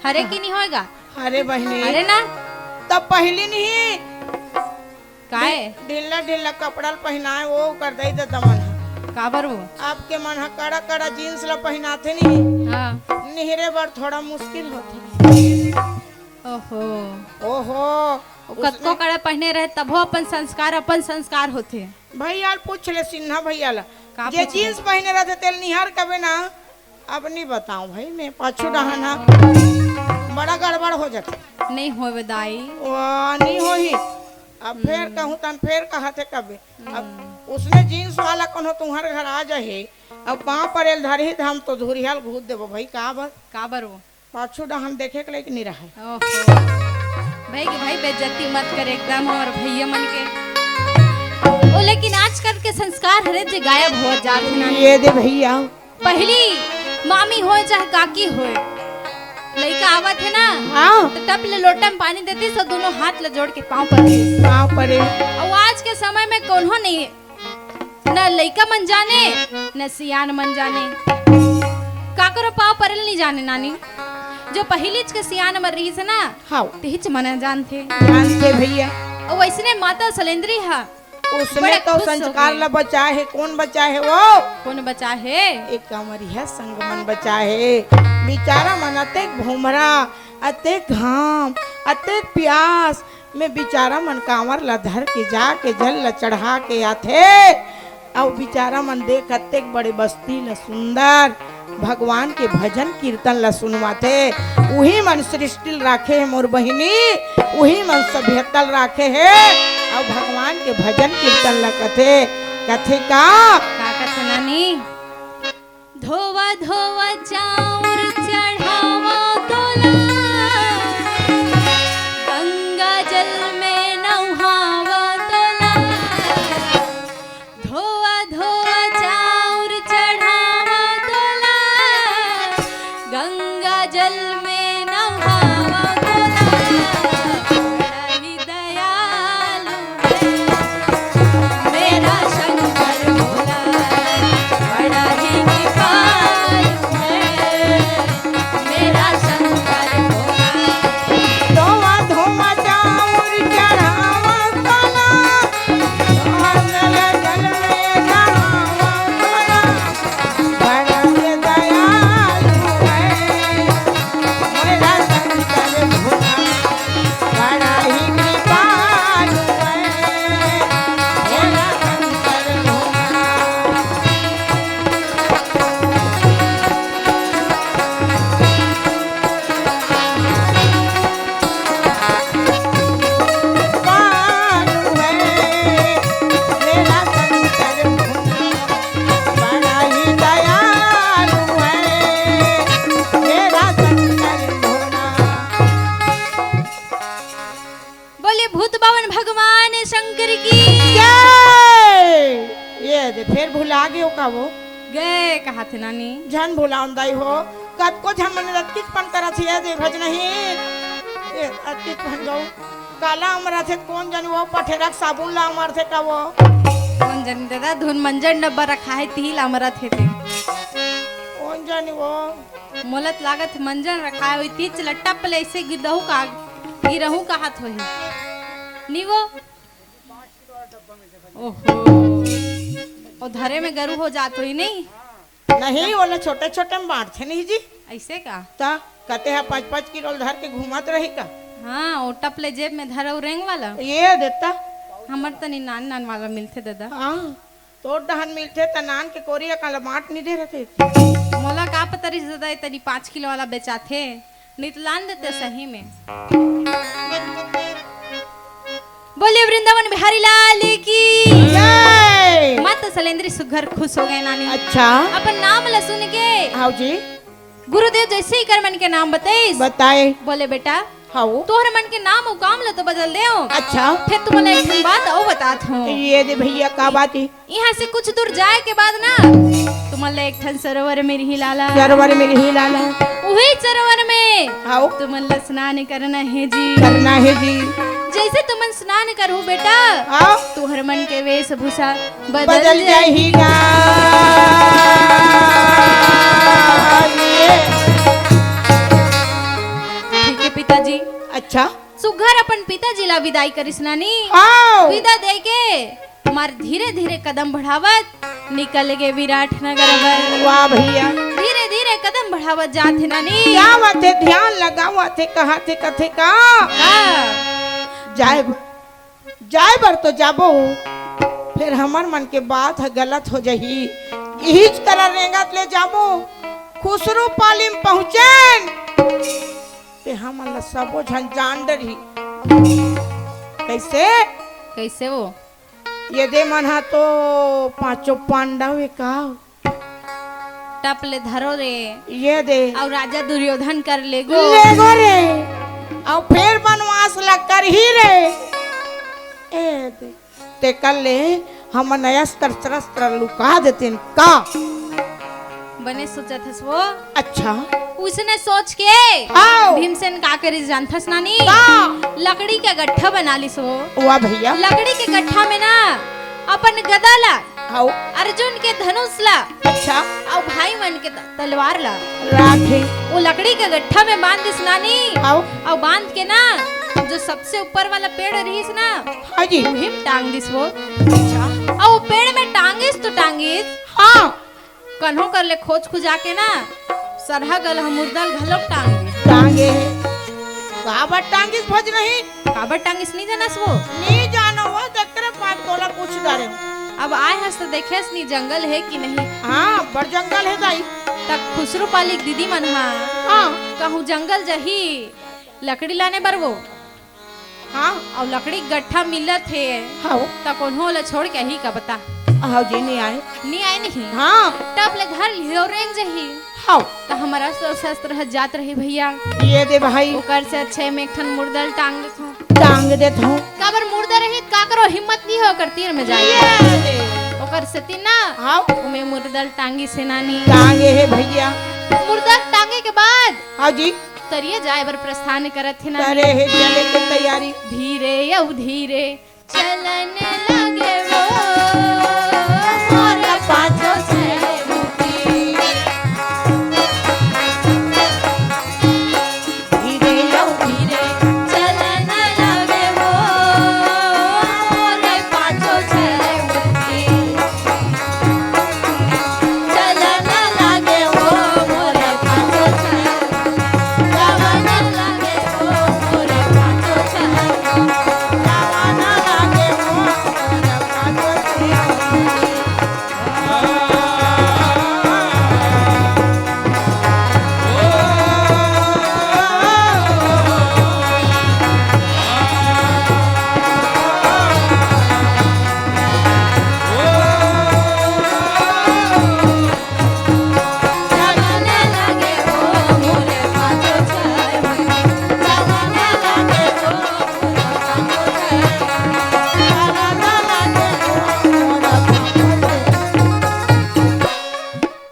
हरे की नहीं होएगा? अरे बहिनी। अरे ना। तब पहली नहीं। काहे? ढिल्ला ढिल्ला कपड़ा ल पहिनाए वो कर दई दे दमन ह। काबर वो? आपके मन ह कड़ा कड़ा जींस ला पहिनाथे नहीं। हाँ। निहरे बर थोड़ा मुश्किल होथे। ओहो। ओहो। वो कतको उसने कड़ा पहिने रहे तभो अपन संस्कार, अपन संस्कार होथे। भैया ल पूछ ले सिन्हा भैया ला। का जे पूछ ले? जींस पहिने रहथे तेल निहार कबे ना। अब नहीं बताऊं भाई, मैं पाछू डहाना बड़ा गड़बड़ हो जाथे। नहीं होवे दाई। वाह, नहीं होही। अब फेर हम्म। कहूं तन फेर कहाथे कबे। अब हम्म। उसने जींस वाला कोनो तुम्हारे घर आ जाही, अब पाँव परेल धरही त हम तो धुरिहा ल घूद देबो भाई, काबर? काबर वो? पाछू डहान देखे के लायक नहीं रहे। ओहो। भाई के भाई बेइज्जती मत कर एकदम हमर भैया मन के। ओ लेकिन आजकल के संस्कार हरे जे गायब हो जात हे ना। ये दे भैया। पहली मामी होय चाहे काकी होय, लइका आवत हे ना, हाँ। तो टप ले लोटा में पानी देती, सब दोनों हाथ ले जोड़ के पाँव पर। पाँव परे। अउ आज के समय में कोनो नहीं हे, न लइका मन जाने, न सियान मन जाने, काकरो पाँव परल नहीं जाने नानी। जो पहिलीच के सियान मन रहिस ना, हाँ। तेहिच मन जानथे। जानथे भैया। अउ वैसने माता सलेंद्री हा, उसने बड़े तो खुश हो संस्कार गए। ला बचाए हे, कौन बचाए हे वो? कौन बचाए हे? एक कांवरिया संग मन बचाए हे। बिचारा मन अतेक भोमरा, अतेक घाम, अतेक प्यास में बिचारा मन कांवर ला धर के जाके जल ला चढ़ा के आथे। अउ बिचारा मन देख अतेक बड़े बस्ती ला सुंदर भगवान के भजन कीर्तन ला सुनवाथे। उही मन सृष्टि ल राखे हे मोर बहिनी, उही मन सभ्यता ल राखे हे। अउ भगवान के भजन कीर्तन ला कथे, कथे का? का कथे नानी? धोवा धोवा चाउर चढ़ावा तोला, गंगा जल में नहावा तोला। धोवा धोवा चाउर चढ़ावा तोला, गंगा जल में नहावा तोला। बड़ा ही दयालु है मेरा शंकर भोला, बड़ा ही कृपालु है मेरा शंकर भोला। धोवा धोवा चाउर चढ़ावा तोला, गंगा जल में नहावा तोला। बड़ा ही दयालु है मेरा शंकर भोला, बड़ा ही कृपालु है मेरा शंकर भोला। कृपालु है मेरा शंकर भोला, बड़ा ही दयालु है मेरा शंकर भोला। बोलिए भूत बावन भगवान शंकर की। जय। ये दे, फेर भुला गेव का वो? गए कहा थे नानी। झन भुलावन दाई हो, कतको झन मन रतकिच पन करत हे, ये दे भज नहीं। ये रतकिच पन गऊ। काला अमरथे कोन जनी वो पठेरा के साबुन ला अमरथे का वो? कोन जनी दादा, धुन मंजन डब्बा रखा है, तिही ला अमरथे ते। कोन जनी वो? मोला त लागत हे मंजन रखाय होही, तीच ल टप ले अइसे गिरहूं का, गिरहूं कहत होही। नी वो? ओहो। ओ धरे में गरू हो जात होही, नहीं? नहीं, ओला छोटे-छोटे में बांटथे नहीं जी। अइसे का? त कते ह पाँच पाँच किलो ल धर के घूमत रही का? हाँ, ओ टप ले जेब में धरऊ रेंग वाला। ये देता। हमर तनी नान नान वाला मिलथे दादा। हाँ। तोर डहन मिलथे त नान के कोरी अकन ल बांट नी दे रथे। मोला का पता रिहिस दादा, ए तनी पाँच किलो वाला बेचाथे, नी त लान देते सही में। बोलिए वृंदावन बिहारी लाल की। जय। माता सलेंद्री सुघर खुश हो गए नानी। अच्छा। अपन नाम ल सुन के। हाँ जी। गुरुदेव जैसे ही कर मन के नाम बताइस, बताए। बोले, "बेटा, हाउ। तोहर मन के नाम अउ काम ल तो बदल देव। अच्छा। फेर तुमन ला एक ठन बात अउ बतात हूँ।" ये दे भैया, का बात हे? यहाँ से कुछ दूर जाए के बाद ना, तुमन ला एक ठन सरोवर मिलही लाला। सरोवर मिलही लाला। उही सरोवर में हाउ। तुमन ला स्नान करना हे जी। करना हे जी। जैसे तुमन स्नान करहू बेटा, हाँ। तुहर मन के वेशभूषा बदल बदल जाही। जाही गा। ठीक है पिताजी। अच्छा। सुघर अपन पिताजी ला विदाई करिस नानी। आओ। विदा दे के हमार धीरे धीरे कदम बढ़ावत निकल गे विराट नगर बर। वाह भैया। धीरे धीरे कदम बढ़ावत जात हे नानी। क्या बात हे, ध्यान लगावत हे, कहा थे, कथे का? का? जाए ब-, जाए बर तो जाबो, फेर हमर मन के बात ह गलत हो जाही। इहीच करा रेंगत ले जाबो, खुसरू पाली म पहुँचेन, ते हमन ला सबो झन जान डरही। कइसे? कइसे वो? ये दे मन हा तो पांचों पांडव हे का? टप ले धरो रे। ये दे। अउ राजा दुर्योधन कर लेगो। लेगो रे। अउ फेर बनवास ला करही रे। ए दे। तेकर ले हमन अस्त्र शस्त्र लुका देतेन का? बने सोचत हस वो। अच्छा। उसने सोच के आओ। भीमसेन का करिस जानथस नानी? का? लकड़ी के गट्ठा बना लिस वो। वाह भैया। लकड़ी के गट्ठा में ना अपन गदा ला, आओ। अर्जुन के धनुष ला, अच्छा। अउ भाई मन के त-, तलवार ला राखे। वो लकड़ी के गट्ठा में बांध दिस नानी। आओ। अउ बांध के ना, जो सबसे ऊपर वाला पेड़ रहिस ना, हाँ जी। उही में टांग दिस वो। अच्छा। अउ वो पेड़ में टांगिस तो टांगिस। हाँ। कन्हो कर ले खोज खुजा के ना, सरहा गल ह मुर्दा ल घलोक टांग दे। टांगे हे। काबर टांगिस भज नहीं? काबर टांगिस नी जानस वो? नी जानो वो, तेकरे पास तोला पूछ डारे। अब आए हस त देखेस नी जंगल हे कि नहीं? हाँ, बड़ जंगल हे दाई। त खुसरू पाली के दीदी मन हा हाँ। कहूँ जंगल जाही, लकड़ी लाने बर वो। हाँ। अउ लकड़ी के गट्ठा मिलत हे, हाँ। त कोनो ओला छोड़ के आही का बता? हाँ जी, नहीं आए। नहीं आए नहीं। हाँ। टप ले धर लियो, रेंग जही। हाँ। त हमर अस्त्र शस्त्र ह जात रही भैया। ये दे भाई। ओकर से अच्छे में एक ठन मुर्दा ल टांग देथों। टांग देथों। काबर मुर्दा रही, का करो, हिम्मत नहीं हो ओकर तीर में जाए। ये दे। ओकर सेती ना। हाँ। ओमे मुर्दा ल टांगिस हे नानी। टांगे हे भैया। मुर्दा ल टांगे के बाद। हाँ जी। तरिया जाए बर प्रस्थान करत हे नानी। करे हे, चले के तैयारी। धीरे अउ धीरे चलन लागे वो मोर पाछो छे मुखी। धीरे अउ धीरे चलन लागे वो मोर पाछो छे मुखी। चलन लागे वो मोर पाछो छे।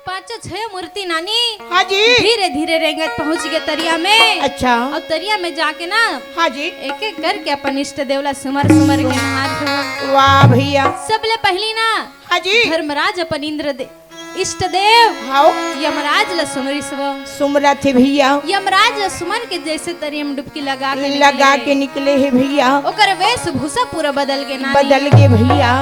पाँचों छह मूर्ति नानी। हाँ जी। धीरे धीरे रेंगत पहुँच गे तरिया में। अच्छा। अउ तरिया में जाके ना, हाँ जी। एक एक करके अपन इष्ट देव ला सुमर सुमर के नहात हो। वाह भैया। सबले पहली ना, हाँ जी। धर्मराज अपन इंद्र दे-, इष्ट देव, हाँ। यमराज ला सुमरिस वो। सुमरत हे भैया। यमराज ला सुमर के जैसे तरिया में डुबकी लगा के लगा निकले। के निकले हे भैया। ओकर वेशभूषा पूरा बदल गे नानी। बदल गे भैया।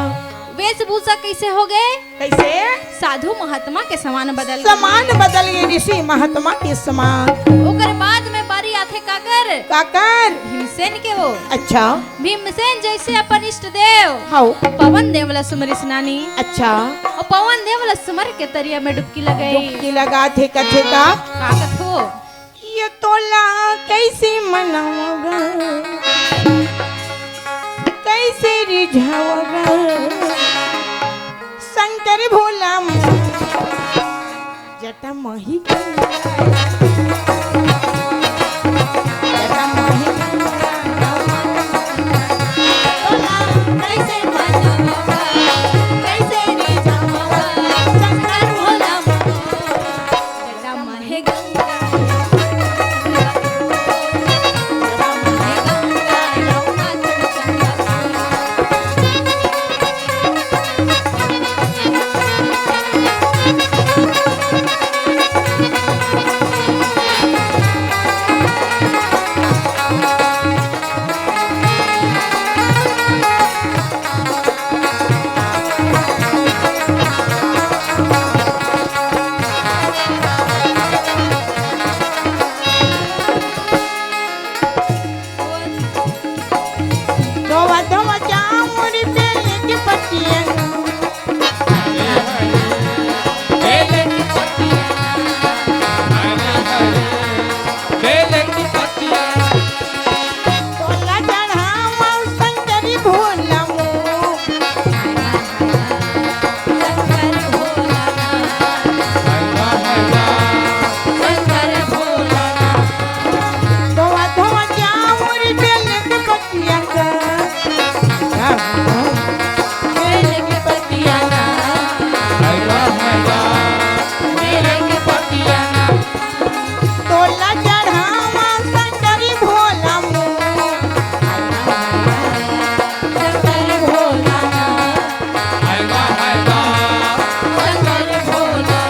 वेशभूषा कैसे हो गे? कैसे? साधु महात्मा के समान बदल गे। समान बदल गे, ऋषि महात्मा के समान। ओकर बाद में बारी आथे काकर? काकर? भीमसेन के वो। अच्छा। भीमसेन जैसे अपन इष्ट देव, हाँ। पवन देव ला सुमरिस नानी। अच्छा। अउ पवन देव ला सुमर के तरिया में डुबकी लगाई। डुबकी लगाथे कथे का? का कथो? ये तोला कैसे मनावगा, कैसे रिझावगा, शंकर भोला म-, जटा माही गंगा, जटा माही गंगा, तोला कैसे मनावगा, कैसे रिझावगा, शंकर भोला म-, धोवा धोवा चामुरी बेल के पत्तियां। तोला चढ़ावा शंकरी भोला मो। धोवा धोवा चामुरी बेल के पत्तियां का। बेल के पत्तियां ना। बेल के पत्तियां ना। तोला चढ़ावा शंकरी भोला मो। शंकर भोला ना। शंकर भोला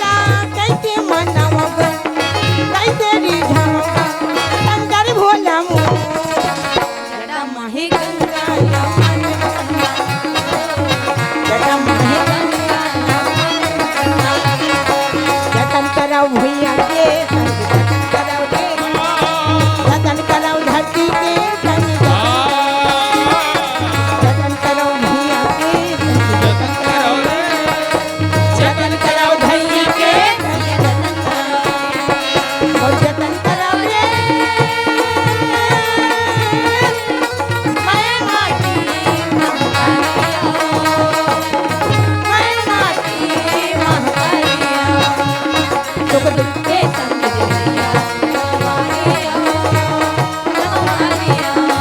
ना। के संग देवैया संगवारी हो, संगवारी हो।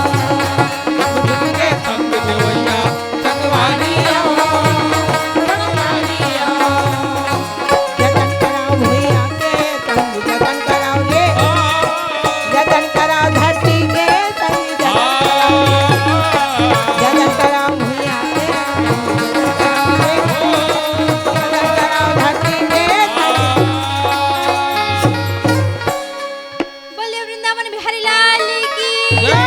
के संग देवैया संगवारी हो, संगवारी हो। जतन कराओ भुइयां के तंबू, जतन कराओ रे। जतन कराओ धरती के तंबू, जतन कराओ। जतन कराओ भुइयां के तंबू, जतन कराओ रे। जतन कराओ धरती के तंबू। बोलिए वृंदावन बिहारी लाल की। जय।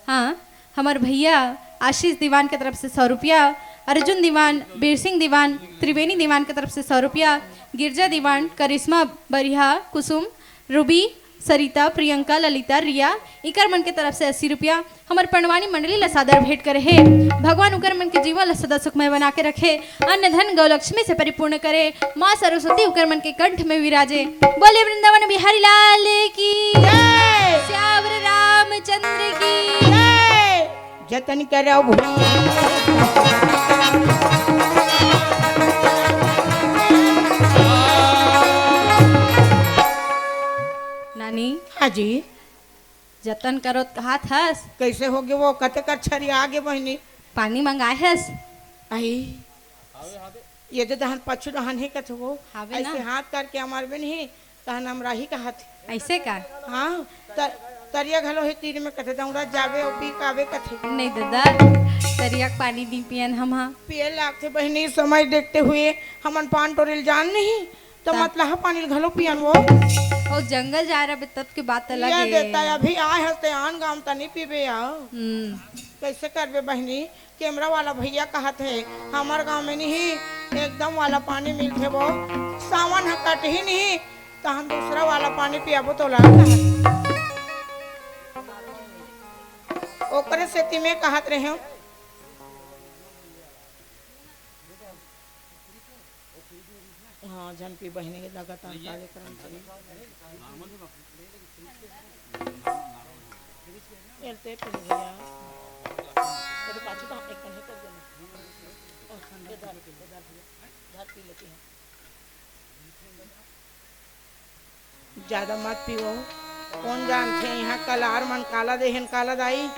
हाँ, हमर भैया आशीष दीवान के तरफ से सौ रुपया, अर्जुन दीवान, बीर सिंह दीवान, त्रिवेणी दीवान के तरफ से सौ रुपया, गिरजा दीवान, करिश्मा, बरिहा, कुसुम, रूबी, सरिता, प्रियंका, ललिता, रिया, इकर मन के तरफ से अस्सी रुपया, हमर पंडवानी मंडली ला सादर भेंट करे हे। भगवान उकर मन के जीवन ला सदा सुखमय बना के रखे, अन्न धन गौ लक्ष्मी से परिपूर्ण करे, माँ सरस्वती उकर मन के कंठ में विराजे। बोले वृंदावन बिहारी लाल की जय। श्यावर रामचंद्र की जय। जतन करो भुइयां। नानी। हाँ जी। जतन करो त हाथ हस। कैसे हो गे वो? कते कर छरिया आगे बहिनी। पानी मंगाए हस। आई। ये दे दहन पछु दहन हे कथे वो। हावे ऐसे ना। हाथ करके हमार बन ही तहन हम राही कहत हे। ऐसे का? हाँ, त-, तरिया घलो हे तीर में कथे दौड़ा जावे और पी कावे कथे। नहीं दादा, तरिया के पानी नहीं पियन हम, हाँ। पिए लागथे बहिनी, समय देखते हुए हमन पान टोरेल जान नहीं, त ता- मतलहा पानी घलो पियन वो। ओ जंगल जा रहा तब के बात अलग ये है। देता अभी आए हस ते आन गांव त नहीं पीबे यार। हम्म। कैसे करबे बहिनी? कैमरा वाला भैया कहत हे, "हमर गांव में नहीं एकदम वाला पानी मिलथे वो, सावन ह कटही नहीं, त हम दूसरा वाला पानी पियाबो तोला।" ओकरे सेती मैं कहत रहे हूँ। हाँ, झन पी बहिनी के लगातार कार्यक्रम चली। एलते पी भैया। तेरे पाछू तो एक कन्हे कर देना। और इधर, इधर भैया। इधर पी लेती है। ज्यादा मत पीवो। कोन जानथे इहाँ कलार मन काला देहेन, काला दाई?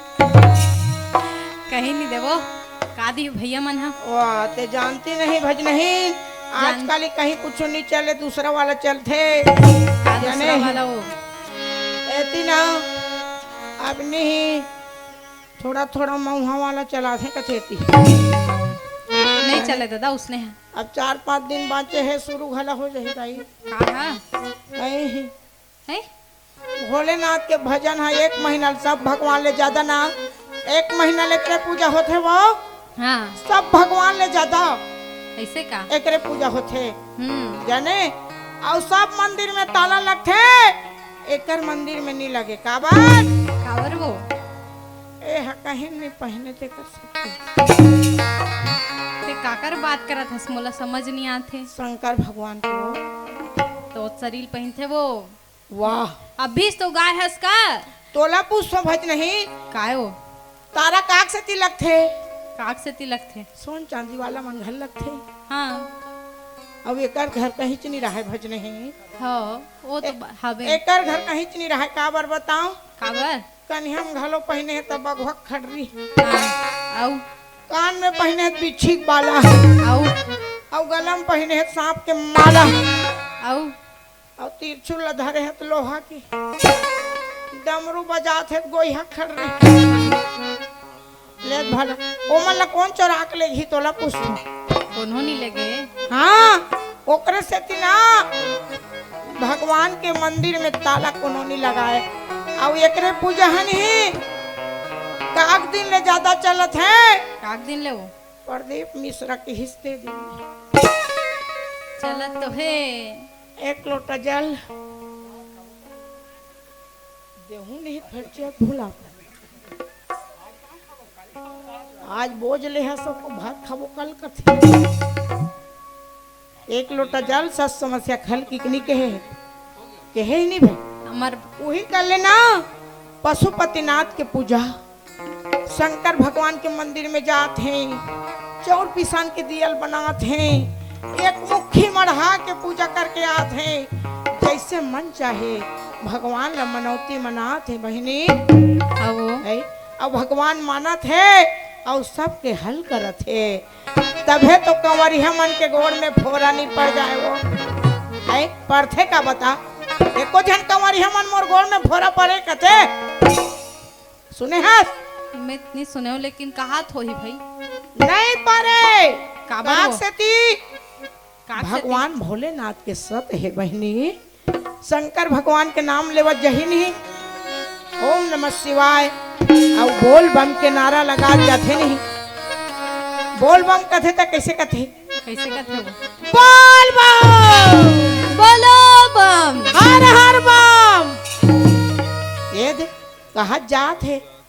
कहीं नहीं देवो, का दी भैया मन ह? वाह, ते जानती नहीं भज नहीं। जान- आजकल ही कहीं कुछ नहीं चले, दूसरा वाला चलथे। का दूसरा जाने? वाला वो? एती ना, अब नहीं, थोड़ा थोड़ा मऊहा वाला चलाथे कथेती। नहीं चले दादा, उसने है। अब चार पाँच दिन बाँचे हे, शुरू घला हो जाही दाई। का हा? नहीं। हैं? भोलेनाथ के भजन ह एक महीना ले सब भगवान ले ज्यादा ना, एक महीना ले एकरे पूजा होथे वो। हाँ। सब भगवान ले ज्यादा ऐसे का? एकरे पूजा होथे। हम्म। जाने? अउ सब मंदिर में ताला लगथे, एकर मंदिर में नहीं लगे। काबर? काबर वो? ए ह कहीं नहीं पहने तेकर से। ते काकर बात करत हस, मोला समझ नहीं आथे। शंकर भगवान के वो। तो शरीर पहनथे वो। वाह। अभी तो गाय हस का? तोला पूछो भज नहीं। काय हो? तारा काक से तिलक थे। काक से तिलक थे। सोन चांदी वाला मन घर लगथे। हाँ। अब एकर घर कहीं च नहीं रहे भज नहीं। हाँ, वो तो ए-, ब-, हवे। एकर घर कहीं च नहीं रहे, काबर बताओ? काबर? कनिहा म घलो पहिने हे त बघवा खड़री। हाँ, अउ? कान में पहिने हे त बिच्छी के बाला। अउ? अउ गला म पहिने हे त सांप के माला। अउ? अउ तिरछुल ल धरे हे त लोहा के। डमरू बजात हे त गोइहा खड़री। ले भला, ओमन ला कोन चोरा के लेगही तोला पूछथों। कोनो नहीं लेगे। हाँ, ओकरे सेती ना भगवान के मंदिर में ताला कोनो नहीं लगाए। अउ एकरे पूजा ह नहीं, काक दिन ले ज्यादा चलत हे। काक दिन ले वो? प्रदीप मिश्रा के हिस्से दिन। चलत तो हे। एक लोटा जल। देहूं नहीं खर्चा भूला। आज बोझ ले हस, सबको भात खाबो कल कथे। एक लोटा जल, सब समस्या खल किकनी कहे, कहे ही नहीं भाई। हमर उही कर लेना, पशुपतिनाथ के पूजा, शंकर भगवान के मंदिर में जात हे, चाउर पिसान के दियल बनात हे, एक मुखी मढ़ा के पूजा करके आत हे, जइसे मन चाहे भगवान ला मनौती मनात हे बहिनी। अउ भगवान मानत हे अउ सबके हल करत हे। तभे तो कंवरिया मन के गोड़ में फोरा नइ पड़ जाए वो। है, पड़थे का बता? एको झन कंवरिया मन मोर गोड़ में फोरा पड़े कथे? सुने हस? मैं नइ सुने हों, लेकिन कहात होही भई। नइ पड़े। काबर काक हो? सेती? काक सेती? भगवान भोलेनाथ के सत हे बहिनी। शंकर भगवान के नाम लेवत जही नहीं, ओम नमः शिवाय, अउ बोल बम के नारा लगा जाथे नहीं। बोल बम कथे त कइसे कथे? कइसे कथे वो? बोल बम, बोलो बम। हर हर बम। ये दे, कहा जात हे।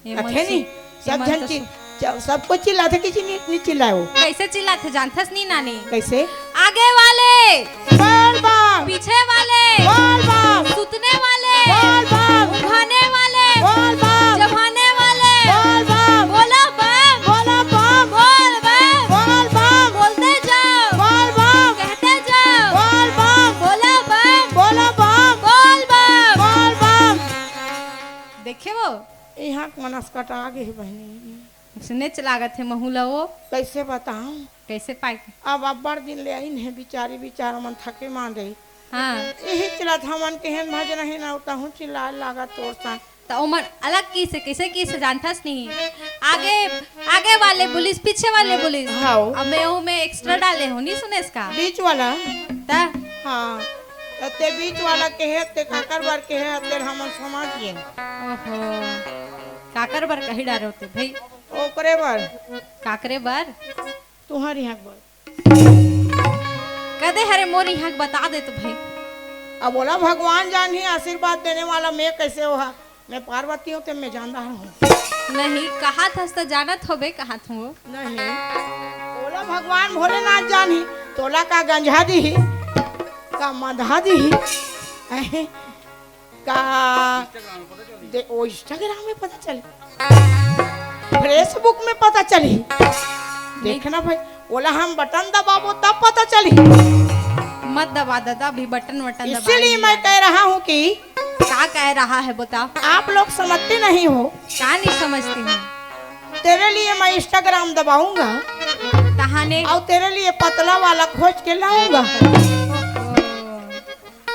ये मन अथे से, नहीं, ये सब मन झन तो चि-, सु- च-, सब कोई चिल्लाथे, किसी नहीं, नहीं चिल्लाए वो। कइसे चिल्लाथे, जानथस नहीं नानी? कइसे? आगे वाले। बोल बम। पीछे वाले। बोल बम। सुतने वाले। बोल बम। उठाने वाले। बोल बम। जमाने वाले। बोल बम। बोलो बम। बोलो बम। बोल बम। बोल बम। बोलते जाओ। बोल बम। कहते जाओ। बोल बम। बोलो बम। बोलो बम। बोल बम। बोल बम। देखे वो? इहाँ के मनस कटा गे हे बहिनी। सुनेच लागत हे महू ल वो। कइसे बताऊं? कइसे पाई? अब अब्बड़ दिन ले आइन हे बिचारी, बिचारा मन थके मांदे। हाँ। इही चिल्लात हमन के हेन भजन हे ना, उतहूँ चिल्लाए लागत तोर सन। त ओमन अलग किहिसे, कइसे किहिसे जानथस नहीं? आगे, आगे वाले बोलिस, पीछे वाले बोलिस। हाँ। अब मैं ओमे extra डाले हों, नहीं सुनेस का? बीच वाला? त? हाँ। त ते बीच वाला केहे, ते काकर बर केहे, तेला हमन समझ गेन। ओहो। काकर बर कहि डारे होते भई? ओकरे बर। काकरे बर? तुंहर इहाँ के बर। कदे हरे मोर इहाँ के बता दे तो भई। अब ओला भगवान जानही, आशीर्वाद देने वाला मैं कइसे होहा? मैं पार्वती हों, ते मैं जानदार हों। नहीं, कहात हस त जानत होबे, कहात हों। नहीं, ओला भगवान भोलेनाथ जानही, तोला का गंजा दिही, का मंदा दिही, अहे, का दे, ओ Instagram में पता चलही, Facebook में पता चलही। देखना भई, ओला हम बटन दबाबो तब पता चलही। मत दबा दादा, अभी बटन वटन दबा इसीलिए नहीं मैं है। कह रहा हूँ कि का कह रहा है बता? आप लोग समझते नहीं हो। का नहीं समझती हूँ? तेरे लिए मैं Instagram दबाऊंगा। तहाने? और तेरे लिए पतला वाला खोज के लाऊंगा।